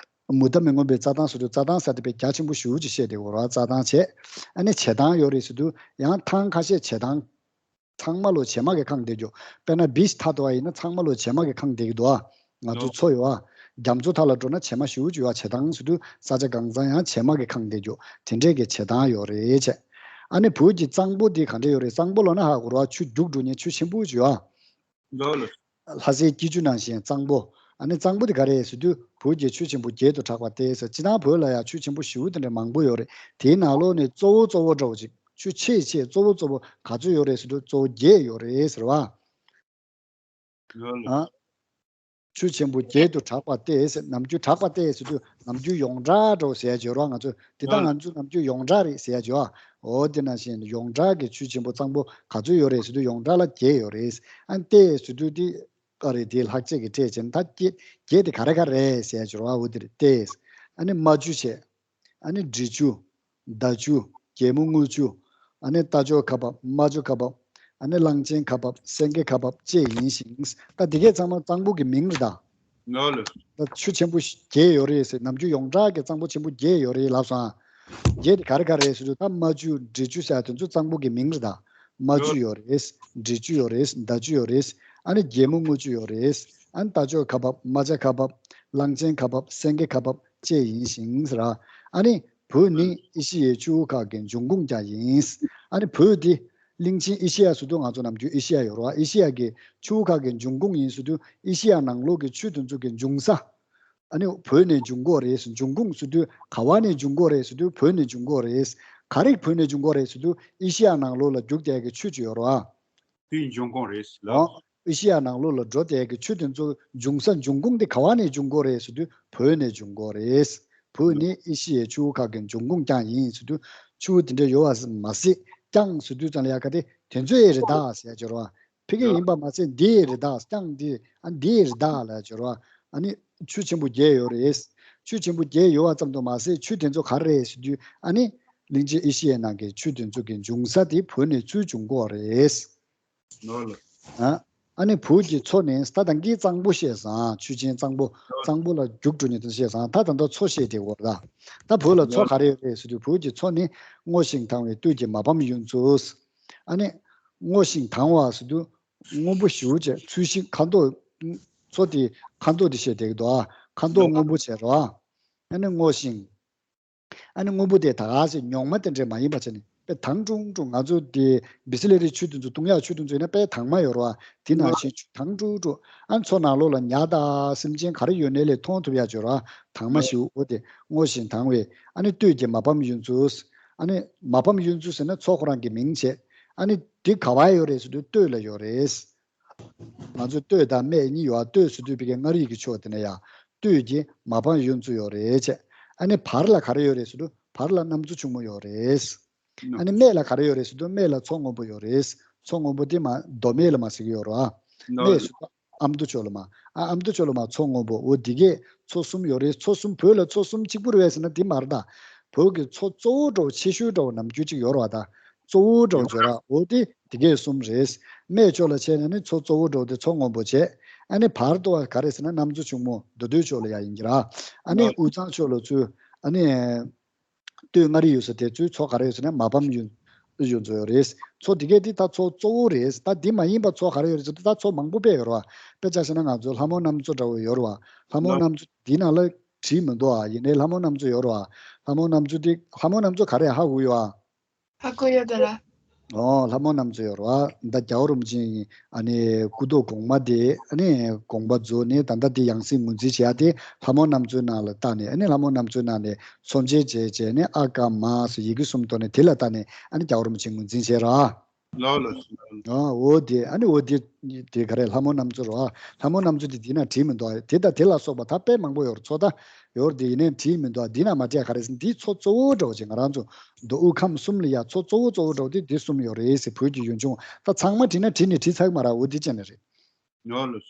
མུ་མཐའ་མི་མངོན་པའི་རྩྭ་ཐང་ཟེར་དུས་རྩྭ་ཐང་ས་དེ་དཔེ་རྒྱ་ཆེན་པོ་ཞེ་པོ་ཅིག་བཤད་བསྡད་ཡོད་རེད་བ། རྩྭ་ཐང་བྱས། ཨ་ནི་བྱེ་ཐང་ཡོད་རེད་ཟེར་དུས་ཡང་ཐང་ཁ་ཤས་བྱེ་ཐང་། ཚང་མ་ལོ་བྱེ་མ་གིས་ཁེངས་བསྡད་རྒྱུ། དཔེར་ན་བི་ཤི་ཐ་དོ་བ་ཡིན་ན་ཚང་མ་ལོ་བྱེ་མ་གིས་ཁེངས་བསྡད་ཀྱི་འདུག་ཨ། ང་ཚོ་མཚོ་ཡོད་ཨ། རྒྱ་མཚོ་མཐའ་ལ་འགྲོ་ན་བྱེ་མ་ཞེ་པོ་ཅིག་ཡོད་ཨ། བྱེ་ཐང་ཟེར་དུས་ས་ཆ་གང་ཚང་ཡང་བྱེ་མ་གིས་ཁེངས་བསྡད་རྒྱུ། དེ་འདྲས་ཀྱི་བྱེ་ཐང་ཡོད་རེད་བྱས། ཨ་ནི་བོད་ཀྱི་གཙང་པོ་འདི་ག་འདྲས་ཡོད་རེད། གཙང་པོ་ལབ་ན་ཧ་གོ་རེད་བ། ཆུ་རྒྱུག་འགྲོ་མཁན་ཆུ་ཆེན་པོ་ཅིག་ཡོད་ཨ། ལོས་ལོས། ལྷ་སའི་སྐྱིད་ཆུ་ནང་བཞིན་གཙང་པོ། ཨ་ནི་གཙང་པོ་དེ་ག་རེ་ཟེར་དུས་བོད་ཀྱི་ཆུ་ཆེན་པོ་བརྒྱད་དུ་གྲགས་པ་སྟེ་ཟེར། སྤྱིར་བཏང་བོད་ལ་ཡང་ཆུ་ཆེན་པོ་ཞེ་པོ་དེ་འདྲ་མང་པོ་ཡོད་རེད། དེའི་ནང་ལོགས་ནས་གཙོ་བོ་གཙོ་བོ་འདྲ་བོ་ཅིག་ཆུ་ཆེས་ཆེས་གཙོ་བོ་གཙོ་བོ་ག་ཚོད་ཡོད་རེད་ཟེར་དུས་གཙོ་བོ་བརྒྱད་ཡོད་རེད་ཟེར་བ། ཨ། ཆུ་ཆེན་པོ་བརྒྱད་དུ་གྲགས་པ་སྟེ་ཟེར། ནམ་རྒྱུན་གྲགས་པ་སྟེ་ཟེར་དུས་ནམ་རྒྱུན་ཡོངས་གྲགས་འདྲ་བོ་ཟེར་ཡ་ཅིག་ཡོད་རེད་བ། ང་ཚོས་དེ་དག་ང་ཚོས་ནམ་རྒྱུན་ཡོངས་གྲགས་རེད་ཟེར་ཡ་ཅིག་ཡོད་བ། འོ་དེ་ནང་བཞིན་ཡོངས་གྲགས་ཀྱི་ཆུ་ཆེན་པོ་གཙང་པོ་ག་ཚོད་ཡོད་རེད་ཟེར་དུས་ཡོངས་གྲགས་ལ་བརྒྱད་ཡོད་རེད། ཨ་ནི་སྟེ་ཟེར་དུས་དེ་ཨ་རེད། དེ་ལྷག་བཅས་ཀྱི་ཕྲད་བྱས་ན་ད་བརྒྱད་བརྒྱད་དེ་ག་རེ་ག་རེ་རེད་ཟེར་ཡ་ཅིག་ཡོད་རེད་བ། འོ་དེ་རེད། སྟེ། ཨ་ནི་རྨ་ཆུ་བྱས། ཨ་ནི་འབྲི་ཆུ། མདའ་ཆུ། རྒྱལ་མོ་རྔུལ་ཆུ། ཨ་ནི་རྟ་མཆོག་ཁ་འབབ། རྨ་ཆུ་ཁ་འབབ། ཨ་ནི་གླང་ཆེན་ཁ་འབབ། སེང་གེ་ཁ་འབབ་བཅས་ཡིན་ཞིང་། ད་འདི་གས་ཚང་མ་གཙང་པོ་གི་མིང་རེད་ད། ནོ་ལོ། ད་ཆུ་ཆེན་པོ་བརྒྱད་ཡོད་རེད་ཟེར། ནམ་རྒྱུན་ཡོངས་གྲགས་ཀྱི་གཙང་པོ་ཆེན་པོ་བརྒྱད་ཡོད་རེད་ལབ་སོང་ཨ། བརྒྱད་དེ་ག་རེ་ག་རེ་རེད་ཟེར་དུས་ད་རྨ་ཆུ་འབྲི་ཆུ་ཟེར་དེ་ཚོ་གཙང་པོ་གི་མིང་རེད་ད། རྨ་ཆུ་ཡོད་རེད། འབྲི་ཆུ་ཡོད་རེད། མདའ་ཆུ་ཡོད་རེད། ཨ་ནི་རྒྱལ་མོ་རྔུལ་ཆུ་ཡོད་རེད། ཨ་ནི་རྟ་མཆོག་ཁ་འབབ། རྨ་བྱ་ཁ་འབབ། གླང་ཆེན་ཁ་འབབ། སེང་གེ་ཁ་འབབ་བཅས་ཡིན་ཞིང་ཟེར། ཨ་ནི་བོད་ནི་ཨེ་ཤི་ཡའི་ཆུ་བོ་ཁག་གི་འབྱུང་ཁུངས་ཀྱང་ཡིན། ཨ་ནི་བོད་འདི་གླིང་ཆེན་ཨེ་ཤི་ཡ་ཟེར་དུས་ང་ཚོ་ནམ་རྒྱུན་ཨེ་ཤི་ཡ་ཡོད་རེད་བ། ཨེ་ཤི་ཡ་གི་ཆུ་བོ་ཁག་གི་འབྱུང་ཁུངས་ཡིན་ཟེར་དུས་ཨེ་ཤི་ཡ་ནང་ལོགས་ཀྱི་ཆུ་དེ་ཚོ་གི་འབྱུང་ས། ཨ་ནི་བོད་ནས་འབྱུང་གི་ཡོད་རེད་ཟེར། འབྱུང་ཁུངས་ཟེར་དུས་ག་བ་ནས་འབྱུང་གི་ཡོད་རེད་ཟེར་དུས་བོད་ནས་འབྱུང་གི་ཡོད་རེད། ག་རེ་བོད་ནས་འབྱུང་གི་ཡོད་རེད་ཟེར་དུས་ཨེ་ཤི་ཡ་ནང་ལོགས་ལ་རྒྱུག་བསྡད་ཀྱི་ཆུ་ཅིག་ཡོད་རེད་བ། དེའི་འབྱུང་ཁུངས་རེད་ལ། ཨོ། ཨེ་ཤི་ཡ་ནང་ལོགས་ལ་འགྲོ་བསྡད་ཀྱི་ཆུ་དེ་ཚོ་འབྱུང་ས་འབྱུང་ཁུངས་དེ་ག་བ་ནས་འབྱུང་གི་ཡོད་རེད་ཟེར་དུས་བོད་ནས་འབྱུང་གི་ཡོད་རེད། བོད་ནི་ཨེ་ཤི་ཡའི་ཆུ་བོ་ཁག་གི་འབྱུང་ཁུངས་ཀྱང་ཡིན་ཟེར་དུས་ཆུ་བོ་དེ་འདྲ་ཡོད་བ་མ་ཟད་ཀྱང་ཟེར་དུས་ཙམ་ལ་ཡ་ག་དེ་དེ་ཚོ་ཨེ་རེད་ད་ཟེར་ཡ་ཅིག་ཡོད་རེད་བ། ཕ་གི་ཡིན་པ་མ་ཟད་འདི་ཡི་རི་དྭགས་རྐྱང་འདི་ཨ་འདི་ཡི་རི་དྭགས་ལ་སྦྱོར་བ། ཨ་ནི་ཆུ་ཆེན་པོ་བརྒྱད་ཡོད་རེད། ཆུ་ཆེན་པོ་བརྒྱད་ཡོད་པ་ཙམ་དུ་མ་ཟད་ཆུ་དེ་ཚོ་ག་རེ་རེད་ཟེར་དུས་ཨ་ནི་གླིང་ཆེན་ཨེ་ཤི་ཡའི་ནང་གི་ཆུ་དེ་ཚོ་གི་འབྱུང་ས་དེ་བོད་ནས་ཚུར་བྱུང་གི་ཡོད་རེད། ནོ་ལོ། ཨ་ཨ་ནི་བོད་ཀྱི་མཚོ་ནི་ད་ད་གིན་གཙང་པོ་བཤད་སོང་། ཆུ་ཆེན་གཙང་པོ་གཙང་པོ་ལ་རྒྱུགས་འགྲོ་ནི་དེ་བཤད་སོང་། ད་ད་ལྟ་མཚོ་བཤད་དེ་འོར་ད། ད་བོད་ལ་མཚོ་ག་རེ་ཡོད་རེད་ཟེར་དུས་བོད་ཀྱི་མཚོ་ནི་སྔོ་ཞིང་དྭངས་པའི་སྟོད་ཀྱི་མ་ཕམ་གཡུ་མཚོ། ཨ་ནི་སྔོ་ཞིང་དྭངས་པ་ཟེར་དུས་སྔོན་པོ་ཞེ་པོ་བྱས་ཚུལ་ཤིང་ཁ་མདོག་མཚོ་དེ་ཁ་མདོག་དེ་བཤད་བསྡད་ཀྱི་འདུག་ཨ། ཁ་མདོག་སྔོན་པོ་བྱས་རོ་ཨ། ཨ་ནི་སྔོ་ཞིང་། ཨ་ནི་སྔོན་པོ་དེ་ད་ག་ཟེ་ཉོག་མ་དེ་འདྲས་མ་ཡིན་པ་བྱས་ནས་དཔེ་དྭངས་ཀྲུང་ཀྲུང་། ང་ཚོ་དེ་བི་སི་ལེ་རི་ཆུ་དེ་ཚོ་བཏུང་ཡག་ཆུ་དེ་ཚོ་ཡིན་ན་དཔེ་དྭངས་མ་ཡོད་རོ་ཨ། དེ་ནང་བཞིན་ཆུ་དྭངས་ཀྲུང་ཀྲུང་། ཨ་མཚོ་ནང་ལོགས་ལ་ཉ་དང་སེམས་ཅན་ག་རེ་ཡོད་ནའི་ལས་མཐོང་ཐུབ་ཡག་ཅིག་ཡོད་རོ་ཨ། དྭངས་མ་ཞེ་པོ་དེ་སྔོ་ཞིང་དྭངས་པའི། ཨ་ནི་སྟོད་ཀྱི་མ་ཕམ་གཡུ་མཚོ། ཨ་ནི་མ་ཕམ་གཡུ་མཚོ་ཟེར་ན་མཚོ་ཁོ་རང་གི་མིང་བྱས། ཨ་ནི་དེ་ག་བ་ཡོད་རེད་ཟེར་དུས་སྟོད་ལ་ཡོད་རེད། ང་ཚོ་སྟོད་དང་སྨད་གཉིས་ཡོད་ཨ། སྟོད་ཟེར་དུས་ཕ་གི་མངའ་རིས་ཀྱི་ཕྱོགས་དེ་ན་ཡ། སྟོད་ཀྱི་མ་ཕམ་གཡུ་མཚོ་ཡོད་རེད་བྱས། ཨ་ནི་བར་ལ་ག་རེ་ཡོད་རེད་ཟེར་དུས་བར་ལ་གནམ་མཚོ་ཆུང་མོ་ཡོད་རེད། ཨ་ནི་སྨད་ལ་ག་རེ་ཡོད་རེད་ཟེར་དུས་སྨད་ལ་མཚོ་སྔོན་པོ་ཡོད་རེད། མཚོ་སྔོན་པོ་དེ་མ་མདོ་སྨད་ལ་མ་ཟེར་གི་ཡོད་རེད་བ། སྨད་ཟེར་དུས་ཨ་མདོ་ཕྱོགས་ལ་མ། ཨ་ཨ་མདོ་ཕྱོགས་ལ་མ་མཚོ་སྔོན་པོ། འོ་དེ་གས་མཚོ་གསུམ་ཡོད་རེད། མཚོ་གསུམ་བོད་ལ་མཚོ་གསུམ་གཅིག་པུ་རེད་ཟེར་ན་དེ་མ་རེད་ད། བོད་ཀྱི་མཚོ་གཙོ་བོ་འདྲ་བོ་ཆེ་ཤོས་འདྲ་བོ་ནམ་རྒྱུན་གཅིག་ཡོད་རེད་བ་ད། གཙོ་བོ་འདྲ་བོ་བརྗོད་ར། འོ་དེ་དེ་གས་གསུམ་རེད། སྨད་ཕྱོགས་ལ་བྱས་ན་ནི་མཚོ་གཙོ་བོ་འདྲ་བོ་དེ་མཚོ་སྔོན་པོ་བྱས། ཨ་ནི་བར་དུ་བ་ག་རེ་ཟེར་ན་གནམ་མཚོ་ཆུང་མོ་མདོ་སྟོད་ཕྱོགས་ལ་ཡ་ཡིན་གྱི་ར། ཨ་ནི་དབུས་གཙང་ཕྱོགས་ལ་ཚུར་ཨ་ནི། སྟོད་མངའ་རིས་ཡོད་ས་དེ་ཚོའི་མཚོ་ག་རེ་ཡོད་ཟེར་ན་མ་ཕམ་གཡུ་གཡུ་མཚོ་ཡོད་རེད། མཚོ་འདི་གས་འདི་ད་མཚོ་གཙོ་བོ་རེད། ད་འདི་མ་ཡིན་པ་མཚོ་ག་རེ་ཡོད་རེད་ཟེར་ད་མཚོ་མང་པོ་དཔེ་ཡོད་རེད་བ། དཔེ་ཆ་བཞག་ན་ང་ཚོ་ལྷ་མོ་གནམ་མཚོ་འདྲ་བོ་ཡོད་རེད་བ། ལྷ་མོ་གནམ་མཚོ་འདི་ནང་ལ་བྲིས་མི་འདུག་ཨ། ཡིན་ནའི་ལྷ་མོ་གནམ་མཚོ་ཡོད་རེད་བ། ལྷ་མོ་གནམ་མཚོ་འདི་ལྷ་མོ་གནམ་མཚོ་ག་རེ་ཧ་གོ་ཡོད་ཨ། ཧ་གོ་ཡོད་ད་ལ། ཨོ་ལྷ་མོ་གནམ་མཚོ་ཡོད་རེད་བ། ད་རྒྱལ་བ་རིན་པོ་ཆེ་ཨ་ནི་སྐུ་ཐོག་གོང་མ་དེ་ཨ་ནི་དགོངས་པ་རྫོགས་ནས་ད་ལྟ་དེ་ཡང་སྲིད་ངོས་འཛིན་བྱེད་ཡ་དེ་ལྷ་མོ་གནམ་མཚོའི་ནང་ལ་བཏགས་ནས། ཨ་ནི་ལྷ་མོ་གནམ་མཚོའི་ནང་ནས་ཚོམས་ཆེན་བྱས་བྱས་ནས་ཨ་ཀ་མ་སོགས་ཡི་གེ་གསུམ་བཏོན་ནས་དེ་ལ་བལྟས་ནས་ཨ་ནི་རྒྱལ་བ་རིན་པོ་ཆེ་ངོས་འཛིན་བྱས་ར། ལགས་ལགས་སོ། ཨ་འོ་དེ་ཨ་ནི་འོ་དེ་དེ་ག་རེ་ལྷ་མོ་གནམ་མཚོ་ར། ལྷ་མོ་གནམ་མཚོ་དེ་དེ་ན་བྲིས་མི་འདུག་ཨ། དེ་དང་དེ་ལ་སོགས་པ་ད་དཔེ་མང་པོ་ཡོད་རེད། མཚོ་ད་ཡོད་རེད། དེ་ཡིན་ནའི་བྲིས་མི་འདུག་ཨ། འདི་ན་མ་བྲིས་ག་རེ་ཟེར་ན་འདི་མཚོ་གཙོ་བོ་འདྲ་བོ་ཅིག་ང་རང་ཚོ་མདོ་དབུས་ཁམས་གསུམ་ལ་ཡ་མཚོ་གཙོ་བོ་གཙོ་བོ་འདྲ་བོ་དེ་འདི་གསུམ་ཡོད་རེད་ཟེར། བོད་ཀྱི་ཡུལ་ལྗོངས་ད་ཚང་མ་བྲིས་ན་བྲིས་ནས་བྲིས་ཚར་གི་མ་རེད། འོ་འདི་བྱས་ནས་རེད། ཡོད་ལོ།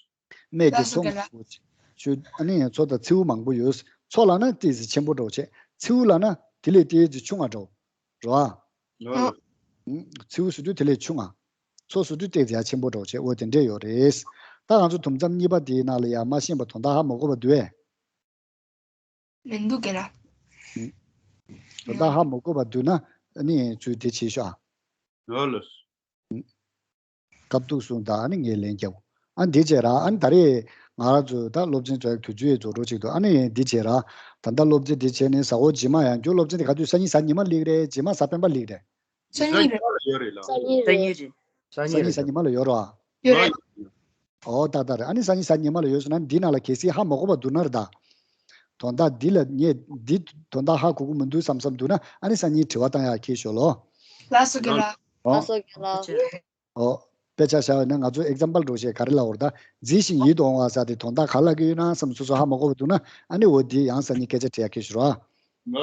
སྨད་ཀྱི་ལགས་སོ་མཚོ་རྒན་ལགས། མང་པོ་ཅིག་ཆུ་ཨ་ནི་མཚོ་དང་མཚེའུ་མང་པོ་ཡོད། མཚོ་ལབ་ན་ཏོག་ཙམ་ཆེན་པོ་འདྲ་བོ་བྱས། མཚེའུ་ལབ་ན་དེ་ལས་ཏོག་ཙམ་ཆུང་བ་འདྲ་བོ་རེད་བ། ཡོད་ལོ། ཨང་། མཚེའུ་ཟེར་དུས་དེ་ལས་ཆུང་ང་། མཚོ་ཟེར་དུས་ཏོག་ཙམ་ཡ་ཆེན་པོ་འདྲ་བོ་བྱས། འོ་དེ་འདྲས་ཡོད་རེད། ད་ང་ཚོ་དུམ་མཚམས་གཉིས་པ་དེའི་ནང་ལ་ཡ་མ་ཤེས་པ་དོན་དག་ཧ་མ་གོ་བ་འདུག་ཨེ། མི་འདུག་ག་ལ། ཨང་། དོན་དག་ཧ་མ་གོ་བ་འདུག་ན་ཨ་ནི་ཚུལ་དེ་བྱེད་ཤོག་ཨ། ཡོད་ལོ། ཨང་། སྐབས་ཐུག་གསུངས་དང་ཨ་ནི་ངས་ལན་རྒྱབ། ཨ་ནི་འདི་བྱས་ར། ཨ་ནི་ད་རེས་ང་རང་ཚོ་ད་སློབ་ཚན་ཚོ་ཡག་དུས་ཚོད་རྫོགས་འགྲོ་ཅིག་འདུག་ཨ་ནི་འདི་བྱས་ར། ད་ལྟ་སློབ་ཚན་འདི་བྱས་ནས་གཟའ་འཁོར་རྗེས་མ་ཡང་རྒྱུ། སློབ་ཚན་འདི་ག་དུས་སང་ཉིན་གཟའ་ཉི་མ་སླེབས་རེད། རྗེས་མ་གཟའ་སྤེན་པ་སླེབས་རེད། སང་ཉིན་རེད། ཡོད་རེད་ལ། སང་ཉིན་རེད། སང་ཉིན་རེད། སང་ཉིན་གཟའ་ཉི་མ་ལ་ཡོད་རེད་བ། ཡོད་རེད། ཨོ་ཏག་ཏག་རེད། ཨ་ནི་སང་ཉིན་གཟའ་ཉི་མ་ལ་ཡོད་སོང་ན་འདི་ནང་ལ་གལ་སྲིད་ཧ་མ་གོ་བ་འདུག་ན་རེད་ད། དོན་དག་འདི་ལ་ངས་འདི་དོན་དག་ཧ་གོ་གི་མི་འདུག་བསམ་བསམ་འདུག་ན་ཨ་ནི་སང་ཉིན་དྲི་བ་བཏང་ཡག་འཁྱེར་ཤོག་ལོ། ལགས་སོ་རྒན་ལགས། ཨོ། ལགས་སོ་རྒན་ལགས། ཨོ། དཔེ་ཆ་བཞག་ཡོད་ན་ང་ཚོ་example་འགྲོ་བྱས་ག་རེ་ལབ་འོར་ད། རྫི་ཞིང་ཡིད་དུ་འོང་བ་ཟེར་དེ་དོན་དག་ག་ལབ་ཀྱི་ཡོད་ན་བསམ་སོ་སོ་ཧ་མ་གོ་བ་འདུག་ན་ཨ་ནི་འོ་འདི་ཡང་སང་ཉིན་སྐད་ཆ་དྲི་ཡག་འཁྱེར་ཤོག་ར།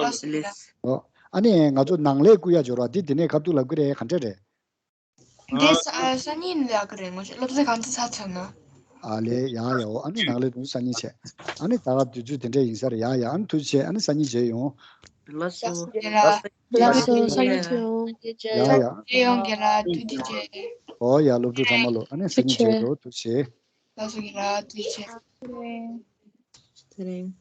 ལགས་སོ་རྒན་ལགས། ཨོ། ཨ་ནི་ང་ཚོ་ནང་ལས་བསྐུལ་ཡག་འབྱོར་བ་འདི་འདི་ནས་ཁ་ཐུག་ལབ་ཀྱི་རེད། ག་འདྲ་རེད། འདི་ས་ཨ་སང་ཉིན་ལ་ཡག་གི་རེད། ངོ་ཤེས་སློབ་ཚན་གང་ཚེ་ཚར་ཚར་ན། ཨ་ལས་ཡ་ཡ། འོ་ཨ་ནི་ནང་ལས་དུང་སང་ཉིན་བྱས། ཨ་ནི་ད་ག་དུས་ཚོད་དེ་འདྲ་ཡིན་ས་རེད། ཡ་ཡ། ཨ་ནི་ཐུགས་རྗེ་ཆེ། ཨ་ནི་སང་ཉིན་མཇལ་ཡོང་། ལགས་སོ། ལགས་སོ། སང་ཉིན་མཇལ་ཡོང་། ཡ་ཡ། མཇལ་ཡོང་རྒན་ལགས། ཐུགས་རྗེ་ཆེ། ཨོ་ཡ། སློབ་ཕྲུག་ཚང་མ་ལོ་ཨ་ནི་སང་ཉིན་མཇལ་རོགས། ཐུགས་རྗེ་ཆེ། ལགས་སོ་རྒན་ལགས། ཐུགས་རྗེ་ཆེ། དེ་རིང་།